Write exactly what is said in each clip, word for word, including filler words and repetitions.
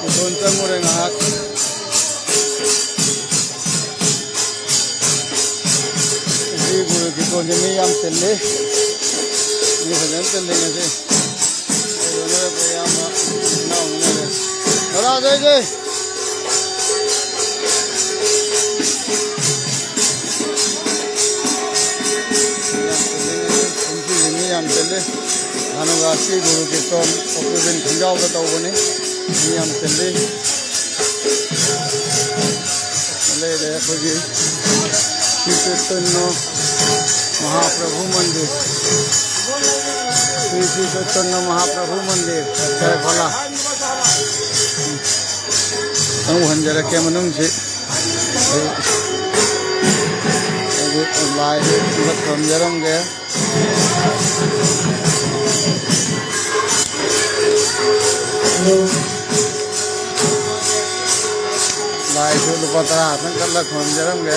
ꯏꯇꯣꯟ ꯆꯪꯉꯨꯔꯦ ꯉꯥꯏꯍꯥꯛ꯫ ꯉꯁꯤ ꯒꯨꯔꯨ ꯀꯤꯔꯇꯣꯟꯁꯦ ꯃꯤ ꯌꯥꯝ ꯆꯤꯜꯂꯤ꯫ ꯃꯤ ꯐꯖꯅ ꯆꯤꯜꯂꯤ ꯉꯁꯤ꯫ ꯀꯩꯗꯧꯅꯔꯕ ꯏꯌꯥꯝꯕ ꯏꯅꯥꯎ ꯑꯃ ꯂꯩꯔꯦ꯫ ꯂꯥꯂꯥ ꯖꯩ ꯖꯩ꯫ ꯌꯥꯝ ꯆꯤꯜꯂꯤ ꯉꯁꯤ꯫ ꯀꯨꯝꯁꯤꯁꯦ ꯃꯤ ꯌꯥꯝ ꯆꯤꯜꯂꯤ꯫ ꯍꯥꯟꯅꯒ ꯑꯁꯤ ꯒꯨꯔꯨ ꯀꯤꯔꯇꯣꯟ ꯑꯣꯛꯇꯣꯕꯔ ꯊꯣꯡꯖꯥꯎꯗ ꯇꯧꯕꯅꯤ꯫ ꯃꯤ ꯌꯥꯝ ꯆꯤꯜꯂꯤ꯫ ꯂꯩꯔꯦ ꯑꯩꯈꯣꯏꯒꯤ ꯁ꯭ꯔꯤ ꯆꯩꯇꯟꯌ ꯃꯍꯥꯄ꯭ꯔꯚꯨ ꯃꯟꯗꯤꯔ꯫ ꯁ꯭ꯔꯤ ꯁ꯭ꯔꯤ ꯆꯩꯇꯟꯌ ꯃꯍꯥꯄ꯭ꯔꯚꯨ ꯃꯟꯗꯤꯔ, ꯖꯌꯈꯣꯂꯥ꯫ ꯅꯪ ꯎꯍꯟꯖꯔꯛꯀꯦ ꯃꯅꯨꯡꯁꯤ꯫ ꯑꯩ, ꯑꯩ ꯂꯥꯏꯁꯦ ꯑꯝꯇ ꯈꯨꯔꯨꯝꯖꯔꯝꯒꯦ꯫ ꯂꯥꯏꯁꯨ ꯂꯨꯄꯥ ꯇꯔꯥ ꯈꯛꯇꯪ ꯀꯠꯂ ꯈꯨꯔꯨꯝꯖꯔꯝꯒꯦ꯫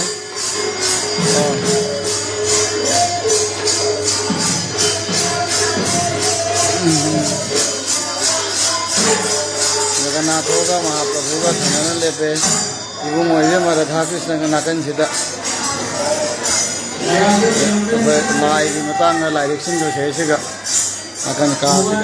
ꯑꯣ꯫ ꯎꯝ꯫ ꯖꯒꯟꯅꯥꯊꯒ ꯃꯍꯥꯄ꯭ꯔꯚꯨꯒ ꯊꯪꯅꯅ ꯂꯦꯞꯄꯦ꯫ ꯏꯕꯨꯡꯉꯣ ꯏꯕꯦꯝꯃ ꯔꯥꯙꯥ ꯀ꯭ꯔꯤꯁꯅꯒ ꯅꯥꯀꯟꯁꯤꯗ꯫ ꯑꯩꯈꯣꯏ ꯂꯥꯏꯒꯤ ꯃꯇꯥꯡꯗ ꯂꯥꯏꯔꯤꯛꯁꯤꯡꯗꯣ ꯁꯤꯗꯩꯁꯤꯒ ꯅꯥꯀꯟ ꯀꯥꯁꯤꯗ꯫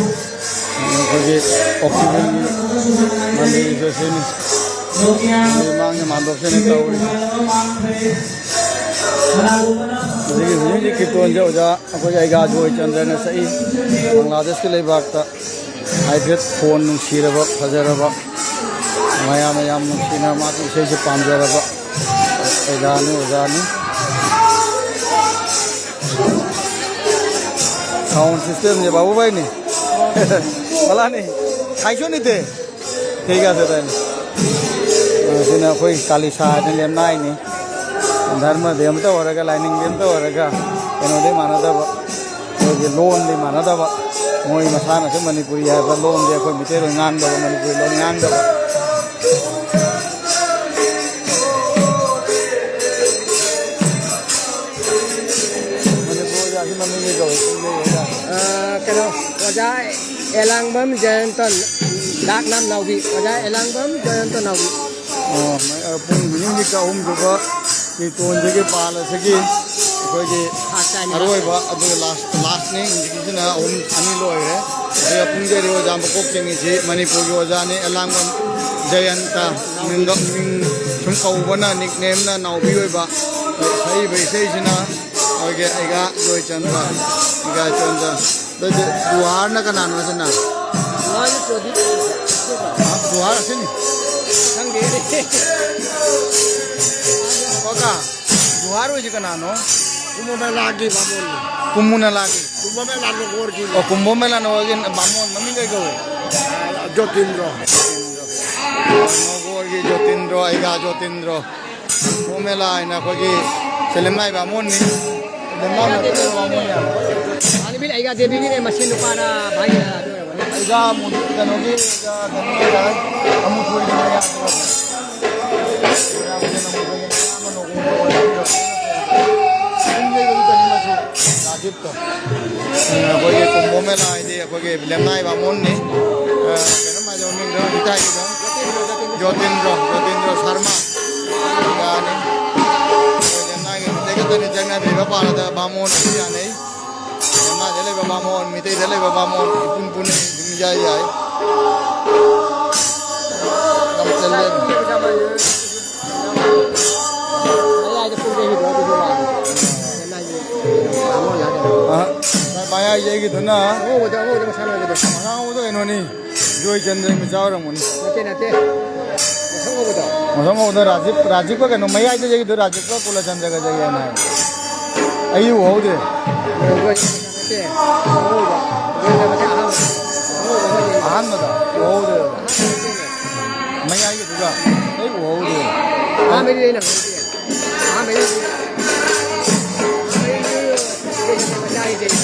ꯑꯩꯈꯣꯏꯒꯤ ꯑꯣꯛꯁꯤꯖꯦꯟꯒꯤ ꯃꯟꯗꯤꯔꯁꯨ ꯁꯤꯅꯤ꯫ ꯃꯥꯡꯁꯦ ꯃꯥꯟꯗꯣꯞꯁꯤꯅ ꯇꯧꯔꯤꯁꯦ꯫ ꯍꯧꯖꯤꯛꯀꯤ ꯍꯧꯖꯤꯛ ꯍꯧꯖꯤꯛ ꯀꯤꯔꯇꯣꯟꯁꯦ ꯑꯣꯖꯥ ꯑꯩꯈꯣꯏꯒꯤ ꯑꯩꯒꯥ ꯖꯣꯏꯆꯟꯗ꯭ꯔꯅ ꯁꯛꯏ꯫ ꯕꯪꯒ꯭ꯂꯥꯗꯦꯁꯀꯤ ꯂꯩꯕꯥꯛꯇ ꯍꯥꯏꯐꯦꯠ ꯈꯣꯟ ꯅꯨꯡꯁꯤꯔꯕ, ꯐꯖꯔꯕ, ꯃꯌꯥꯝꯅ ꯌꯥꯝ ꯅꯨꯡꯁꯤꯅ ꯃꯥꯒꯤ ꯏꯁꯩꯁꯦ ꯄꯥꯝꯖꯔꯕ ꯑꯩꯒꯥꯅꯤ, ꯑꯣꯖꯥꯅꯤ꯫ Sound system ꯁꯦ ꯕꯥꯕꯨ ꯚꯥꯏꯅꯤ꯫ ꯐꯂꯥꯅꯤ꯫ ꯈꯥꯏꯁꯨ ꯅꯤꯇꯦ꯫ ꯊꯤꯛ ꯑꯁꯦ ꯇꯥꯏ꯫ ꯑꯁꯤꯅ ꯑꯩꯈꯣꯏ ꯀꯥꯂꯤꯁꯥ ꯍꯥꯏꯅ ꯂꯦꯝꯅꯥꯏꯅꯤ꯫ ꯙꯔꯃꯗꯤ ꯑꯃꯇ ꯑꯣꯏꯔꯒ, ꯂꯥꯏꯅꯤꯡꯗꯤ ꯑꯃꯇ ꯑꯣꯏꯔꯒ, ꯀꯩꯅꯣꯗꯤ ꯃꯥꯟꯅꯗꯕ, ꯑꯩꯈꯣꯏꯒꯤ ꯂꯣꯟꯗꯤ ꯃꯥꯟꯅꯗꯕ꯫ ꯃꯣꯏ ꯃꯁꯥꯅꯁꯨ ꯃꯅꯤꯄꯨꯔꯤ ꯍꯥꯏꯕ ꯂꯣꯟꯗꯤ ꯑꯩꯈꯣꯏ ꯃꯤꯇꯩꯔꯣꯟ ꯉꯥꯡꯗꯕ, ꯃꯅꯤꯄꯨꯔꯤ ꯂꯣꯟ ꯉꯥꯡꯗꯕ꯫ ꯃꯅꯤꯄꯨꯔꯗ ꯑꯁꯤ ꯃꯃꯤꯡ ꯀꯩ ꯀꯧꯏ? ꯑ, ꯀꯩꯅꯣ, ꯑꯣꯖꯥ ꯑꯦꯂꯥꯡꯕꯝ ꯖꯌꯟꯇ ꯂꯥꯛꯅꯥꯝ ꯅꯥꯎꯕꯤ꯫ ꯑꯣꯖꯥ ꯑꯦꯂꯥꯡꯕꯝ ꯖꯌꯟꯇ ꯅꯥꯎꯕꯤ꯫ ꯑꯣ, ꯃ-, ꯑ, ꯄꯨꯡ ꯍꯧꯖꯤꯛ ꯍꯧꯖꯤꯛ ꯑꯍꯨꯝꯁꯨꯕ ꯀꯤꯔꯇꯣꯟꯁꯤꯒꯤ ꯄꯥꯜ ꯑꯁꯤꯒꯤ ꯑꯩꯈꯣꯏꯒꯤ ꯑꯥ, ꯆꯥꯏꯅꯤ꯫ ꯑꯔꯣꯏꯕ, ꯑꯗꯨꯒ ꯂꯥꯁ, ꯂꯥꯁꯅꯤ꯫ ꯍꯧꯖꯤꯛꯀꯤꯁꯤꯅ ꯑꯍꯨꯝ, ꯑꯅꯤ ꯂꯣꯏꯔꯦ꯫ ꯑꯗꯨꯒ ꯄꯨꯡ ꯆꯩꯔꯤ ꯑꯣꯖꯥ ꯃꯀꯣꯛ ꯆꯤꯡꯉꯤꯁꯤ ꯃꯅꯤꯄꯨꯔꯒꯤ ꯑꯣꯖꯥꯅꯤ, ꯑꯦꯂꯥꯡꯕꯝ ꯖꯌꯟꯇ꯫ ꯃꯤꯡꯒ-, ꯃꯤꯡ ꯁꯨꯝ ꯀꯧꯕꯅ, ꯅꯤꯛꯅꯦꯝꯅ ꯅꯥꯎꯕꯤ ꯑꯣꯏꯕ꯫ ꯁꯛꯏꯕ ꯏꯁꯩꯁꯤꯅ ꯑꯩꯈꯣꯏꯒꯤ ꯑꯩꯒꯥ ꯖꯣꯏꯆꯟꯗ꯭ꯔ, ꯑꯩꯒꯥ ꯖꯣꯏꯆꯟꯗ꯭ꯔ꯫ ꯑꯗꯨꯗꯤ ꯖꯨꯍꯥꯔꯅ ꯀꯅꯥꯅꯣ ꯁꯤꯅ? ꯖꯨꯍꯥꯔ ꯄ꯭ꯔꯗꯤꯞ꯫ ꯍꯥ? ꯖꯨꯍꯥꯔ ꯑꯁꯤꯅꯤ? ꯈꯪꯗꯦꯅꯦ꯫ ꯀꯀꯥ, ꯖꯨꯍꯥꯔ ꯑꯣꯏꯁꯤ ꯀꯅꯥꯅꯣ? ꯀꯨꯝꯚ ꯃꯦꯂꯥꯒꯤ ꯕꯥꯃꯣꯟꯅꯤ꯫ ꯀꯨꯝꯚ ꯃꯦꯂꯥꯒꯤ? ꯀꯨꯝꯚ ꯃꯦꯂꯥ ꯅꯣꯒꯣꯔꯒꯤ꯫ ꯑꯣ, ꯀꯨꯝꯚ ꯃꯦꯂꯥ ꯅꯣꯒꯣꯔꯒꯤ ꯕꯥꯃꯣꯟ ꯃꯃꯤꯡ ꯀꯩ ꯀꯧꯏ? ꯖꯣꯇꯤꯟꯗ꯭ꯔꯣ꯫ ꯅꯣꯒꯣꯔꯒꯤ ꯖꯣꯇꯤꯟꯗ꯭ꯔꯣ, ꯑꯩꯒꯥ ꯖꯣꯇꯤꯟꯗ꯭ꯔꯣ꯫ ꯀꯨꯝꯚ ꯃꯦꯂꯥ ꯍꯥꯏꯅ ꯑꯩꯈꯣꯏꯒꯤ ꯁꯦꯂꯦꯝꯉꯥꯏ ꯕꯥꯃꯣꯟꯅꯤ꯫ ꯁꯦꯂꯦꯝꯉꯥꯏ ꯕꯥꯃꯣꯟꯅꯤ ꯍꯥꯏꯕ꯫ ꯑꯥ, ꯅꯨꯄꯤ ꯑꯩꯒꯥ ꯗꯦꯕꯤꯒꯤꯅꯦ, ꯃꯁꯦꯟ ꯅꯨꯄꯥꯔ ꯚꯥꯏꯔ ꯑꯗꯨ ꯑꯣꯏꯔꯝꯒꯅꯤ꯫ ꯑꯩꯒꯥ ꯃꯨ-, ꯀꯩꯅꯣꯒꯤ, ꯑꯩꯒꯥ ꯀꯩꯅꯣꯒꯤ ꯍꯥꯏ, ꯑꯃꯨꯊꯣꯏꯒꯤ ꯃꯌꯥꯝꯕꯗꯣ꯫ ꯃꯌꯥꯝꯕꯗꯨꯅ ꯑꯃꯨꯊꯣꯏꯒꯤ ꯃꯌꯥꯝꯕ ꯅꯣꯡꯄꯣꯛꯄ ꯑꯣꯏꯔꯝꯒꯅꯤ꯫ ꯌꯨꯝꯗꯩꯕꯨꯗꯤ ꯀꯔꯤꯃꯁꯨ ꯔꯥꯖꯤꯞꯇꯣ꯫ ꯑꯩꯈꯣꯏꯒꯤ ꯀꯨꯝꯚ ꯃꯦꯂꯥ ꯍꯥꯏꯗꯤ ꯑꯩꯈꯣꯏꯒꯤ ꯂꯦꯝꯅꯥꯏ ꯕꯥꯃꯣꯟꯅꯤ꯫ ꯑ, ꯀꯩꯅꯣꯝ ꯍꯥꯏꯗꯣ ꯃꯃꯤꯡꯗꯣ ꯏꯇꯥꯏꯒꯤꯗꯣ꯫ ꯖꯣꯇꯤꯟꯗ꯭ꯔꯣ, ꯖꯣꯇꯤꯟꯗ꯭ꯔꯣ ꯁꯔꯃ꯫ ꯌꯥꯅꯤ꯫ ꯑꯩꯈꯣꯏ ꯂꯦꯝꯅꯥꯏꯒꯤ ꯃꯤꯇꯩ ꯈꯛꯇꯅꯤ ꯆꯪꯅꯗ꯭ꯔꯤꯕ ꯄꯥꯜꯂꯗ ꯕꯥꯃꯣꯟ ꯑꯗꯨꯝ ꯌꯥꯅꯩ꯫ ꯂꯦꯝꯅꯥꯏꯗ ꯂꯩꯕ ꯕꯥꯃꯣꯟ, ꯃꯤꯇꯩꯗ ꯂꯩꯕ ꯕꯥꯃꯣꯟ ꯏꯄꯨꯟ ꯄꯨꯟꯅ ꯑꯗꯨꯝ ꯌꯥꯏ ꯌꯥꯏ꯫ ꯌꯥꯝ ꯆꯜꯂꯦ꯫ ꯑ, ꯃꯌꯥꯏ ꯌꯩꯈꯤꯗꯨꯅ ꯑꯉꯧꯕꯗꯣ, ꯑꯉꯧꯕꯗꯣ ꯃꯁꯥ ꯅꯥꯟꯕꯗꯣ꯫ ꯑꯉꯧꯕꯗꯣ ꯀꯩꯅꯣꯅꯤ, ꯖꯣꯏꯆꯟꯗ꯭ꯔꯒꯤ ꯃꯆꯥ ꯑꯣꯏꯔꯝꯒꯅꯤ꯫ ꯅꯠꯇꯦ, ꯅꯠꯇꯦ꯫ ꯃꯁꯛ ꯉꯧꯕꯗꯣ꯫ ꯃꯁꯛ ꯉꯧꯕꯗꯣ ꯔꯥꯖꯤꯞ, ꯔꯥꯖꯤꯞꯀ ꯀꯩꯅꯣ ꯃꯌꯥꯏꯗ ꯌꯩꯈꯤꯗꯣ ꯔꯥꯖꯤꯞꯀ ꯀꯨꯂꯆꯟꯗ꯭ꯔꯒ ꯌꯩ ꯍꯥꯏꯅ ꯍꯥꯏ꯫ ꯑꯩ ꯎꯍꯧꯗꯦ꯫ ꯉꯧꯕ ꯅꯠꯇꯦ, ꯑꯉꯧꯕ꯫ ꯉꯧꯕ ꯅꯠꯇꯦ, ꯑꯍꯥꯟꯕ꯫ ꯑꯉꯧꯕ ꯑꯃ ꯌꯩ꯫ ꯑꯍꯥꯟꯕꯗ ꯎꯍꯧꯗꯦꯕ꯫ ꯑꯍꯥꯟꯕ ꯅꯠꯇꯦꯅꯦ꯫ ꯃꯌꯥꯏꯒꯤꯗꯨꯒ ꯑꯩ ꯎꯍꯧꯗꯦ꯫ ꯑꯍꯥꯟꯕꯩꯗꯤ ꯑꯩꯅ ꯍꯧꯍꯧꯗꯦ꯫ ꯑꯍꯥꯟꯕꯩꯗꯤ, ꯑꯍꯥꯟꯕꯩꯗꯤ ꯃꯆꯥꯒꯤ ꯌꯩ꯫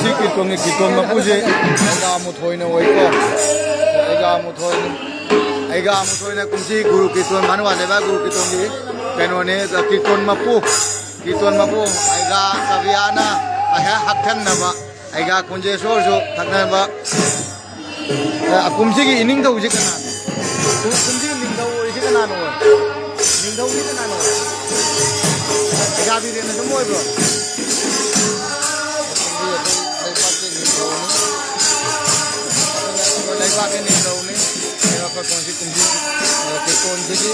ꯁꯤ ꯀꯤꯔꯇꯣꯟꯒꯤ, ꯀꯤꯔꯇꯣꯟ ꯃꯄꯨꯁꯦ ꯑꯩꯒꯥ ꯃꯨꯊꯣꯏꯅ ꯑꯣꯏꯀꯣ꯫ ꯑꯩꯒꯥ ꯃꯨꯊꯣꯏꯅ, ꯑꯩꯒꯥ ꯃꯨꯊꯣꯏꯅ ꯀꯨꯝꯁꯤ ꯒꯨꯔꯨ ꯀꯤꯔꯇꯣꯟ, ꯃꯅꯨ ꯂꯩꯕꯥꯛ ꯒꯨꯔꯨ ꯀꯤꯔꯇꯣꯟꯒꯤ ꯀꯩꯅꯣꯅꯦ, ꯀꯤꯔꯇꯣꯟ ꯃꯄꯨ, ꯀꯤꯔꯇꯣꯟ ꯃꯄꯨ꯫ ꯑꯩꯒꯥ ꯀꯕꯤꯌꯥꯅ ꯄꯩꯁꯥ ꯍꯛꯊꯦꯡꯅꯕ꯫ ꯑꯩꯒ ꯀꯨꯟꯖꯦꯁꯣꯔꯁꯨ ꯊꯛꯅꯕ꯫ ꯑ, ꯀꯨꯝꯁꯤꯒꯤ ꯏꯅꯤꯡꯊꯧꯁꯤ ꯀꯅꯥꯅꯣ? ꯀꯨꯝꯁꯤꯒꯤ ꯅꯤꯡꯊꯧ ꯑꯣꯏꯔꯤꯁꯤ ꯀꯅꯥꯅꯣ? ꯅꯤꯡꯊꯧꯁꯤ ꯀꯅꯥꯅꯣ? ꯑꯩꯒꯥ ꯕꯤꯔꯦꯟꯅ ꯁꯨꯝ ꯑꯣꯏꯕ꯭ꯔꯣ? ꯂꯩꯕꯥꯛꯀꯤ ꯅꯤꯡꯊꯧꯅꯤ꯫ ꯂꯩꯕꯥꯛꯀꯤ ꯅꯤꯡꯊꯧꯅꯤ꯫ ꯂꯩꯕꯥꯛ ꯀꯣꯟꯁꯤ ꯀꯨꯝꯁꯤ, ꯑ, ꯀꯣꯟꯁꯤꯒꯤ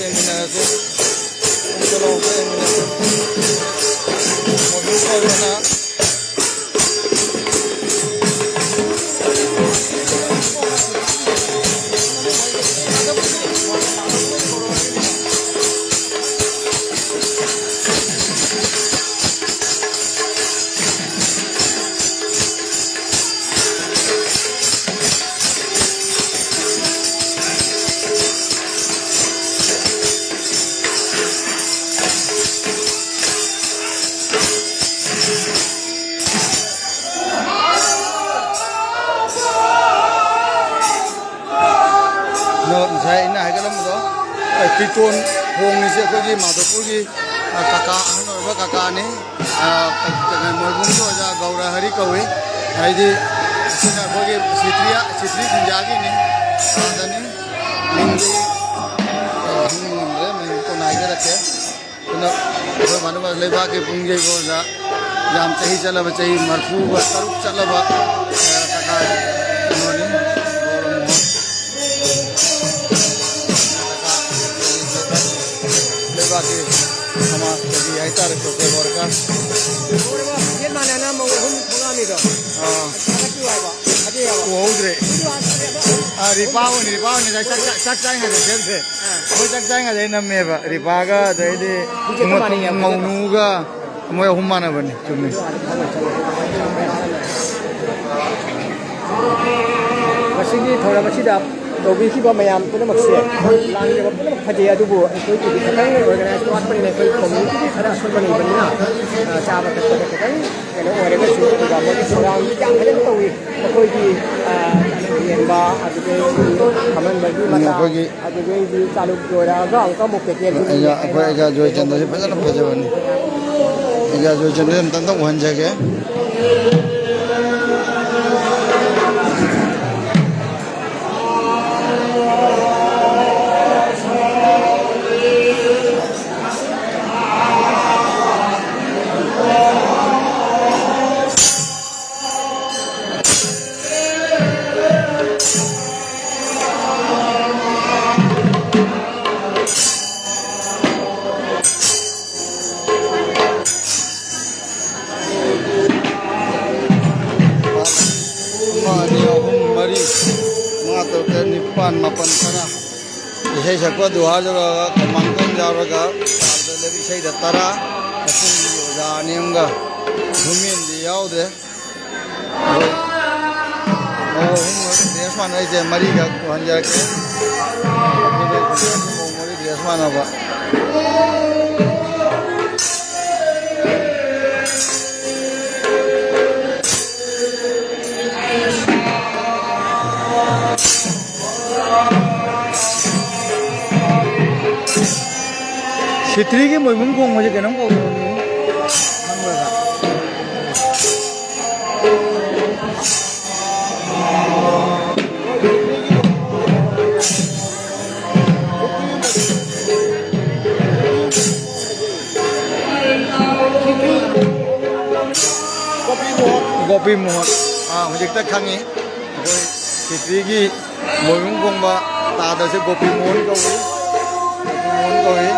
ꯌꯦꯡꯃꯤꯟꯅꯔꯁꯤ꯫ ꯑꯗꯣ ꯉꯁꯥꯏ ꯑꯩꯅ ꯍꯥꯏꯒꯠꯂꯝꯕꯗꯣ, ꯑ, ꯀꯤꯔꯇꯣꯟ ꯈꯣꯡꯉꯤꯁꯦ ꯑꯩꯈꯣꯏꯒꯤ ꯃꯥꯙꯕꯄꯨꯔꯒꯤ, ꯑ, ꯀꯀꯥ, ꯑꯍꯜ ꯑꯣꯏꯔꯕ ꯀꯀꯥꯅꯤ꯫ ꯑ, ꯀ-, ꯀ-, ꯃꯣꯏꯕꯨꯡꯒꯤ ꯑꯣꯖꯥ ꯒꯧꯔ ꯍꯔꯤ ꯀꯧꯏ꯫ ꯍꯥꯏꯗꯤ, ꯑꯁꯤꯅ ꯑꯩꯈꯣꯏꯒꯤ ꯁꯤꯇ꯭ꯔꯤꯌꯥ, ꯁꯤꯇ꯭ꯔꯤ ꯈꯨꯟꯖꯥꯒꯤꯅꯤ, ꯑꯥꯗꯅꯤ꯫ ꯃꯤꯡꯗꯤ, ꯑ, ꯈꯪꯕ ꯉꯝꯗ꯭ꯔꯦ, ꯃꯤꯡ ꯀꯣꯟꯅ ꯍꯥꯏꯖꯔꯛꯀꯦ꯫ ꯑꯩꯈꯣꯏ ꯚꯥꯅꯨꯕꯥꯁ ꯂꯩꯕꯥꯛꯀꯤ ꯄꯨꯡ ꯌꯩꯕ ꯑꯣꯖꯥ, ꯌꯥꯝ ꯆꯍꯤ ꯆꯠꯂꯕ, ꯆꯍꯤ ꯃꯔꯤꯐꯨꯒ ꯇꯔꯨꯛ ꯆꯠꯂꯕ, ꯑ, ꯀꯀꯥ ꯀꯩꯅꯣꯅꯤ, ꯒꯧꯔ ꯃꯣꯍꯟ꯫ ꯂꯩꯕꯥꯛꯀꯤ ꯁꯃꯥꯖ ꯁꯦꯕꯤ ꯍꯥꯏꯇꯥꯔꯦ, social worker꯫ ꯒꯦꯠ ꯃꯥꯟꯅꯅ ꯃꯧ ꯑꯍꯨꯝ ꯊꯣꯛꯂꯛꯑꯝꯃꯤꯗꯣ꯫ ꯑꯥ꯫ ꯊꯥꯒꯠꯄꯤꯌꯨ ꯍꯥꯏꯕ꯫ ꯊꯥꯒꯠꯄꯤꯌꯨ ꯍꯥꯏꯕ꯫ ꯎꯍꯧꯗ꯭ꯔꯦ꯫ ꯑꯥ, ꯔꯤꯄꯥ ꯑꯣꯏꯅ, ꯔꯤꯄꯥ ꯑꯣꯏꯅ ꯆꯥꯛ, ꯆꯥꯛ, ꯆꯥꯛ, ꯆꯥꯛ ꯆꯥꯏꯉꯩꯗ ꯁꯦꯝꯁꯦ꯫ ꯑꯥ꯫ ꯑꯩꯈꯣꯏ ꯆꯥꯛ ꯆꯥꯏꯉꯩꯗ ꯅꯝꯃꯦꯕ꯫ ꯔꯤꯄꯥꯒ ꯑꯗꯩꯗꯤ ꯃꯧꯅꯨꯒ꯫ ꯃꯣꯏ ꯑꯍꯨꯝ ꯃꯥꯟꯅꯕꯅꯤ, ꯆꯨꯝꯃꯤ꯫ ꯉꯁꯤꯒꯤ ꯊꯧꯔꯝ ꯑꯁꯤꯗ ꯇꯧꯕꯤꯈꯤꯕ ꯃꯌꯥꯝ ꯄꯨꯝꯅꯃꯛꯁꯦ, ꯂꯥꯡꯃꯤꯟꯅꯕ ꯄꯨꯝꯅꯃꯛ ꯐꯖꯩ, ꯑꯗꯨꯕꯨ ꯑꯩꯈꯣꯏꯒꯤꯗꯤ ꯈꯤꯇꯪ organize ꯋꯥꯠꯄꯅꯤꯅ, ꯑꯩꯈꯣꯏ community ꯗꯤ ꯈꯔ ꯑꯁꯣꯟꯕ ꯂꯩꯕꯅꯤꯅ, ꯑ, ꯆꯥꯕ ꯊꯛꯄꯗ ꯈꯤꯇꯪ ꯀꯩꯅꯣ ꯑꯣꯏꯔꯒꯁꯨ, ꯑꯗꯨꯒ ꯃꯣꯏꯒꯤ ꯊꯧꯔꯥꯡ ꯌꯥꯝ ꯐꯖꯅ ꯇꯧꯏ꯫ ꯃꯈꯣꯏꯒꯤ, ꯑ, ꯌꯦꯟꯕ, ꯑꯗꯨꯗꯒꯤ ꯈꯝꯍꯟꯕꯒꯤ ꯃꯇꯥꯡ, ꯑꯩꯈꯣꯏꯒꯤ ꯑꯗꯨꯗꯒꯤꯗꯤ ꯆꯥꯂꯨꯛ ꯂꯣꯏꯔꯛꯑꯒ ꯑꯃꯨꯛꯀ ꯑꯃꯨꯛ ꯀꯩꯊꯦꯜ ꯑꯩꯈꯣꯏ ꯑꯩꯒ ꯖꯣꯏꯆꯟꯗ꯭ꯔꯁꯦ ꯐꯖꯅ ꯐꯖꯕꯅꯤ꯫ ꯑꯩꯒ ꯖꯣꯏꯆꯟꯗ꯭ꯔꯁꯦ ꯑꯝꯇꯪ ꯎꯍꯟꯖꯒꯦ꯫ ꯑꯃ, ꯑꯅꯤ, ꯑꯍꯨꯝ, ꯃꯔꯤ, ꯃꯉꯥ, ꯇꯔꯨꯛ, ꯇꯔꯦꯠ, ꯅꯤꯄꯥꯟ, ꯃꯥꯄꯟ, ꯇꯔꯥ꯫ ꯏꯁꯩ ꯁꯛꯄ ꯗꯨꯍꯥ ꯖꯨꯔꯥꯒ ꯀꯃꯥꯡꯇꯣꯟ ꯌꯥꯎꯔꯒ ꯇꯥꯕꯗ ꯂꯩꯕ ꯏꯁꯩꯗ ꯇꯔꯥ, ꯃꯄꯨꯡꯒꯤ ꯑꯣꯖꯥ ꯑꯅꯤ ꯑꯃꯒ, ꯋꯨꯃꯦꯟꯗꯤ ꯌꯥꯎꯗ꯭ꯔꯦ꯫ ꯑꯗꯣ ꯃꯧ ꯑꯍꯨꯝ ꯃꯔꯤ ꯗ꯭ꯔꯦꯁ ꯃꯥꯟꯅꯔꯤꯁꯦ ꯃꯔꯤꯈꯛ ꯎꯍꯟꯖꯔꯛꯀꯦ꯫ ꯑꯗꯨꯒ ꯃꯧ ꯃꯔꯤ ꯗ꯭ꯔꯦꯁ ꯃꯥꯟꯅꯕ꯫ ꯁꯤꯇ꯭ꯔꯤꯒꯤ ꯃꯣꯏꯕꯨꯡ ꯈꯣꯡꯕꯁꯦ ꯀꯩꯅꯣꯝ ꯀꯧꯕꯅꯤ꯫ ꯈꯪꯕ꯭ꯔꯥ? ꯒꯣꯄꯤ ꯃꯣꯍꯟ, ꯑꯥ, ꯍꯧꯖꯤꯛꯇ ꯈꯪꯉꯤ꯫ ꯑꯩꯈꯣꯏ ꯈꯦꯇ꯭ꯔꯤꯒꯤ ꯃꯣꯏꯕꯨꯡ ꯈꯣꯡꯕ ꯇꯥꯗꯁꯦ ꯒꯣꯄꯤ ꯃꯣꯍꯟ ꯀꯧꯏ꯫ ꯒꯣꯄꯤ ꯃꯣꯍꯟ ꯀꯧꯏ꯫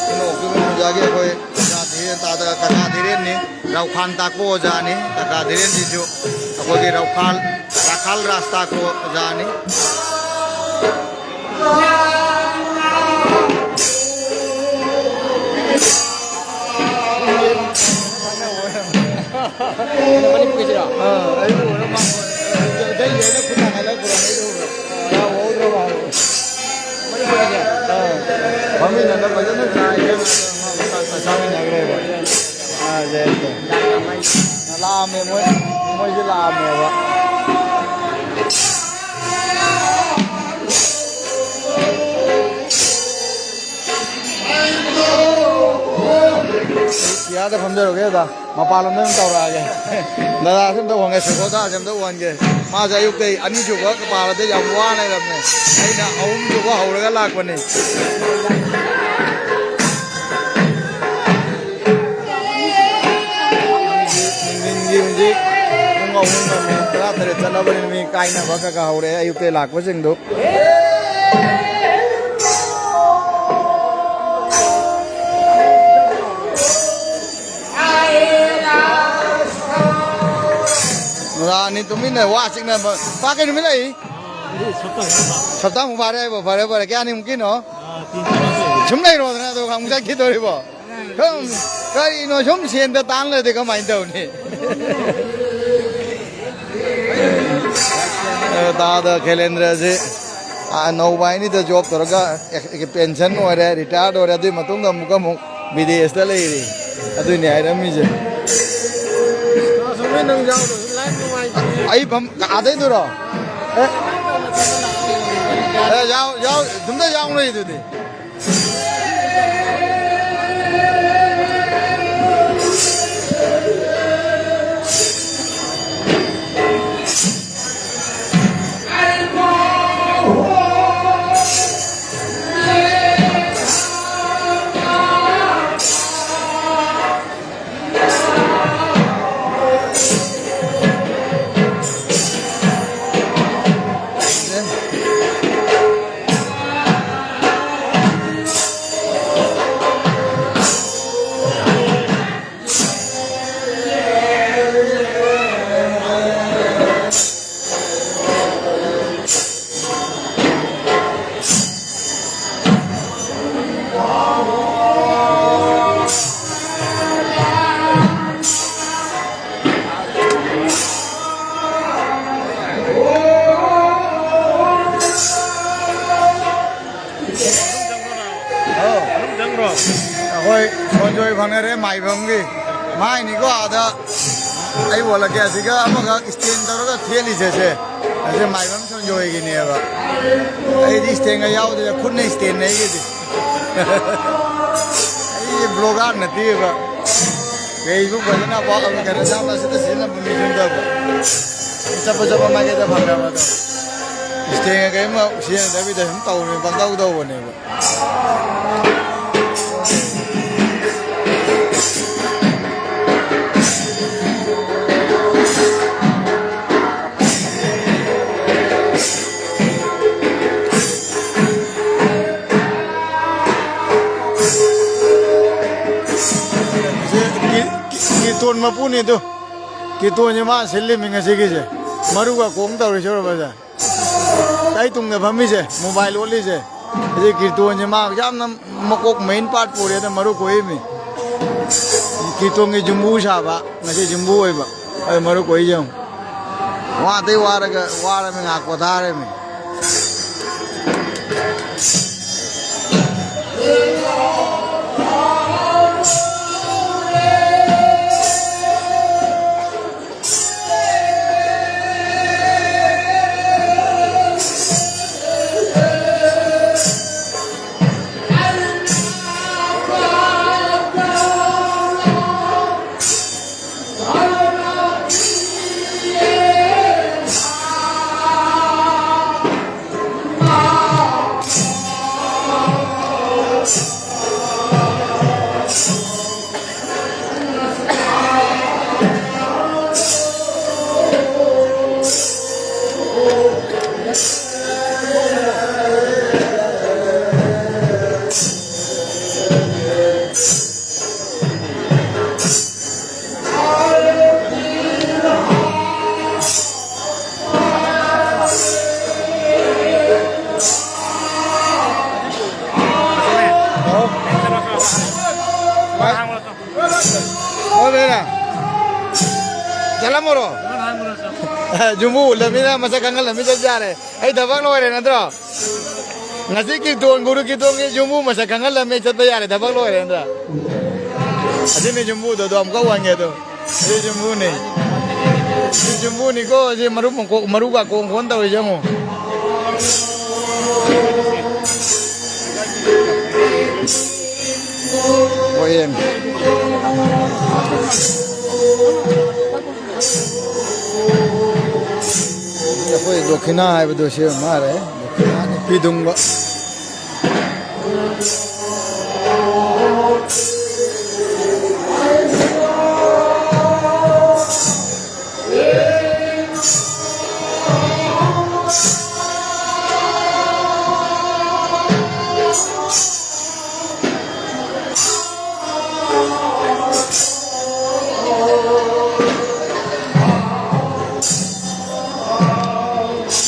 ꯑꯗꯨꯅ ꯑꯣꯛꯇꯨꯒꯤ ꯄꯨꯖꯥꯒꯤ ꯑꯩꯈꯣꯏ ꯑꯣꯖꯥ ꯙꯤꯔꯦꯟ ꯇꯥꯗ ꯀꯀꯥ ꯙꯤꯔꯦꯟꯅꯤ꯫ ꯔꯧꯈꯥꯟ ꯇꯥꯛꯄ ꯑꯣꯖꯥꯅꯤ꯫ ꯀꯀꯥ ꯙꯤꯔꯦꯟꯁꯤꯁꯨ ꯑꯩꯈꯣꯏꯒꯤ ꯔꯧꯈꯥꯜ, ꯔꯥꯈꯥꯜ ꯔꯥꯖ ꯇꯥꯛꯄ ꯑꯣꯖꯥꯅꯤ꯫ ꯃꯅꯤꯄꯨꯔꯒꯤꯁꯤꯔꯣ? ꯑꯥ, ꯑꯩ ꯎꯔ ꯃꯥ ꯒꯩ ꯂꯣꯏꯅ ꯈꯨꯠ ꯊꯥꯡꯒꯠꯂꯒ ꯄꯨꯔꯛꯏꯗꯣ ꯎꯔ꯫ ꯃꯥ ꯎꯍꯧꯗ꯭ꯔꯕ ꯍꯥꯏꯕ꯫ ꯃꯅꯤꯄꯨꯔꯒꯤꯁꯦ? ꯑꯥ꯫ ꯐꯝꯃꯤꯟꯅꯅꯕ ꯐꯖꯅ ꯆꯥꯏ, ꯆꯥꯛ ꯆꯥꯃꯤꯟꯅꯈ꯭ꯔꯦꯕ꯫ ꯑꯥ, ꯖꯌꯟꯇ꯫ ꯂꯥꯛꯑꯝꯃꯦ ꯃꯣꯏ, ꯃꯣꯏꯁꯨ ꯂꯥꯛꯑꯝꯃꯦꯕ꯫ ꯆꯤꯌꯥꯔꯗ ꯐꯝꯖꯔꯨꯒꯦ ꯗꯗꯥ, ꯃꯄꯥꯟꯂꯣꯝꯗ ꯑꯗꯨꯝ ꯇꯧꯔꯛꯑꯒꯦ꯫ ꯗꯗꯥꯁꯦ ꯑꯝꯇ ꯎꯍꯟꯒꯦ, ꯁꯨꯀꯣꯗꯥꯁꯦ ꯑꯝꯇ ꯎꯍꯟꯒꯦ꯫ ꯃꯥꯁꯦ ꯑꯌꯨꯛꯇꯩ ꯑꯅꯤꯁꯨꯕ ꯄꯥꯜꯂꯗ ꯌꯥꯝ ꯋꯥꯅ ꯂꯩꯔꯝꯃꯦ꯫ ꯑꯩꯅ ꯑꯍꯨꯝꯁꯨꯕ ꯍꯧꯔꯒ ꯂꯥꯛꯄꯅꯤ꯫ ꯅꯨꯡꯊꯤꯟꯒꯤ ꯍꯧꯖꯤꯛ ꯄꯨꯡ ꯑꯍꯨꯝꯒ ꯃꯤꯅꯤꯠ ꯇꯔꯥꯇꯔꯦꯠ ꯆꯠꯂꯕꯅꯤꯅ ꯃꯤ ꯀꯥꯏꯅꯕ ꯈꯔ ꯈꯔ ꯍꯧꯔꯛꯑꯦ ꯑꯌꯨꯛꯇꯩ ꯂꯥꯛꯄꯁꯤꯡꯗꯨ꯫ ꯅꯨꯔꯥꯅꯤ ꯇꯨꯃꯤꯟꯅ ꯋꯥ ꯆꯤꯛꯅꯕ꯫ ꯄꯥ ꯀꯩ ꯅꯨꯃꯤꯠ ꯂꯩ? ꯁꯞꯇꯥꯃꯨꯛ ꯐꯥꯔꯦ ꯍꯥꯏꯕ? ꯐꯔꯦ, ꯐꯔꯦ꯫ ꯀꯌꯥꯅꯤꯃꯨꯛꯀꯤꯅꯣ? ꯁꯨꯝ ꯂꯩꯔꯣꯗꯅ, ꯑꯗꯨꯒ ꯑꯃꯨꯛ ꯆꯠꯈꯤꯗꯣꯔꯤꯕꯣ? ꯁꯨꯝ, ꯀꯔꯤꯅꯣ, ꯁꯨꯝ ꯁꯦꯟꯗ ꯇꯥꯡ ꯂꯩꯔꯗꯤ ꯀꯃꯥꯏꯅ ꯇꯧꯅꯤ? ꯇꯥꯗ ꯈꯦꯂꯦꯟꯗ꯭ꯔꯁꯤ, ꯑꯅꯧꯕ ꯍꯥꯏꯅꯤꯗ, ꯖꯣꯕ ꯇꯧꯔꯒ ꯄꯦꯟꯁꯟ ꯑꯣꯏꯔꯦ, ꯔꯤꯇꯥꯌꯔ ꯑꯣꯏꯔꯦ, ꯑꯗꯨꯒꯤ ꯃꯇꯨꯡꯗ ꯑꯃꯨꯛꯀ ꯑꯃꯨꯛ ꯕꯤꯗꯦꯁꯇ ꯂꯩꯔꯤ꯫ ꯑꯗꯨꯏꯅꯦ ꯍꯥꯏꯔꯝꯃꯤꯁꯦ꯫ ꯑꯩ ꯐꯝ-, ꯑꯥꯗꯩꯗꯨꯔꯣ? ꯑꯦ? ꯑꯦ, ꯌꯥꯎ-, ꯌꯥꯎ-, ꯑꯗꯨꯝꯗ ꯌꯥꯎꯅꯩꯗꯨꯗꯤ꯫ ꯍꯣꯏ, ꯁꯣꯟꯖꯣꯏ ꯐꯪꯅꯔꯦ ꯃꯥꯏꯕꯝꯒꯤ꯫ ꯃꯥꯏꯅꯤꯀꯣ ꯑꯥꯗ ꯑꯩ ꯑꯣꯜꯂꯛꯀꯦ꯫ ꯑꯁꯤꯒ ꯑꯃꯒ ꯏꯁꯇꯦꯟ ꯇꯧꯔꯒ ꯊꯦꯠꯂꯤꯁꯦ ꯁꯦ꯫ ꯑꯁꯤ ꯃꯥꯏꯕꯝ ꯁꯣꯟꯖꯣꯏꯒꯤꯅꯦꯕ꯫ ꯑꯩꯗꯤ ꯏꯁꯇꯦꯟꯒ ꯌꯥꯎꯗꯦ, ꯈꯨꯠꯅ ꯏꯁꯇꯦꯟꯅꯦ ꯑꯩꯒꯤꯗꯤ꯫ ꯑꯩ ꯕ꯭ꯂꯣꯒꯥꯔ ꯅꯠꯇꯦꯕ꯫ ꯀꯩꯁꯨ ꯐꯖꯅ ꯄꯥꯎ ꯀꯩꯅꯣ ꯌꯥꯝꯅ ꯁꯤꯗ ꯁꯤꯖꯤꯟꯅꯕ ꯃꯤꯁꯨ ꯅꯠꯇꯕ꯫ ꯆꯠꯄ ꯆꯠꯄ ꯃꯥꯏꯀꯩꯗ ꯐꯪꯅꯕ ꯑꯗꯣ꯫ ꯏꯁꯇꯦꯟꯒ ꯀꯔꯤꯝ ꯁꯤꯖꯤꯟꯅꯗꯕꯤꯗ ꯁꯨꯝ ꯇꯧꯔꯦ, ꯄꯪꯇꯧ ꯇꯧꯕꯅꯦꯕ꯫ ꯀꯤ-, ꯀꯤ-, ꯀꯤꯔꯇꯣꯟ ꯃꯄꯨꯅꯤ ꯑꯗꯨ꯫ ꯀꯤꯔꯇꯣꯟꯁꯦ ꯃꯥ ꯁꯤꯜꯂꯤꯃꯤ ꯉꯁꯤꯒꯤꯁꯦ꯫ ꯃꯔꯨꯒ ꯀꯣꯡ ꯇꯧꯔꯤꯁꯦ ꯎꯔꯕꯁꯦ꯫ ꯑꯩ ꯇꯨꯡꯗ ꯐꯝꯃꯤꯁꯦ, ꯃꯣꯕꯥꯏꯜ ꯑꯣꯠꯂꯤꯁꯦ꯫ ꯑꯁꯤ ꯀꯤꯔꯇꯣꯟꯁꯦ ꯃꯥ ꯌꯥꯝꯅ ꯃꯀꯣꯛ ꯃꯩꯟ ꯄꯥꯔꯠ ꯄꯨꯔꯦꯗ ꯃꯔꯨ ꯀꯣꯛꯏꯃꯤ꯫ ꯀꯤꯔꯇꯣꯟꯒꯤ ꯌꯨꯝꯕꯨ ꯁꯥꯕ, ꯉꯁꯤ ꯌꯨꯝꯕꯨ ꯑꯣꯏꯕ꯫ ꯑꯩ ꯃꯔꯨ ꯀꯣꯛꯏꯁꯦ ꯌꯦꯡꯉꯨ꯫ ꯋꯥꯗꯩ ꯋꯥꯔꯒ, ꯋꯥꯔꯃꯤ ꯉꯥꯏꯍꯥꯛ ꯄꯣꯊꯥꯔꯃꯤ꯫ ꯍꯣꯏ ꯕꯦꯅꯥ꯫ ꯆꯠꯂꯝꯃꯣꯔꯣ? ꯌꯨꯝꯕꯨ ꯎꯠꯂꯃꯤꯅ ꯃꯁꯛ ꯈꯪꯍꯜꯂꯝꯃꯤ ꯆꯞ ꯆꯥꯔꯦ꯫ ꯑꯩ ꯊꯕꯛ ꯂꯣꯏꯔꯦ ꯅꯠꯇ꯭ꯔꯣ? ꯉꯁꯤ ꯀꯤꯔꯇꯣꯟ, ꯒꯨꯔꯨ ꯀꯤꯔꯇꯣꯟꯒꯤ ꯌꯨꯝꯕꯨ ꯃꯁꯛ ꯈꯪꯍꯜꯂꯝꯃꯦ, ꯆꯠꯄ ꯌꯥꯔꯦ, ꯊꯕꯛ ꯂꯣꯏꯔꯦ ꯅꯠꯇ꯭ꯔꯥ? ꯑꯁꯤꯅꯤ ꯌꯨꯝꯕꯨꯗꯣ, ꯑꯗꯣ ꯑꯃꯨꯛꯀ ꯋꯥꯡꯉꯦ ꯑꯗꯣ꯫ ꯑꯁꯤ ꯌꯨꯝꯕꯨꯅꯤ꯫ ꯑꯁꯤ ꯌꯨꯝꯕꯨꯅꯤꯀꯣ, ꯑꯁꯤ ꯃꯔꯨ ꯃꯀꯣꯛ, ꯃꯔꯨꯒ ꯀꯣꯡ ꯈꯣꯟ ꯇꯧꯔꯤꯁꯦ ꯑꯃꯨꯛ꯫ ꯍꯣꯏ, ꯌꯦꯡꯉꯦ꯫ ꯑꯩꯈꯣꯏ ꯗꯣꯈꯤꯅꯥ ꯍꯥꯏꯕꯗꯣ ꯁꯤ ꯃꯥꯔꯦ꯫ ꯗꯣꯈꯤꯅꯥ ꯅꯨꯄꯤ ꯗꯨꯡꯕ꯫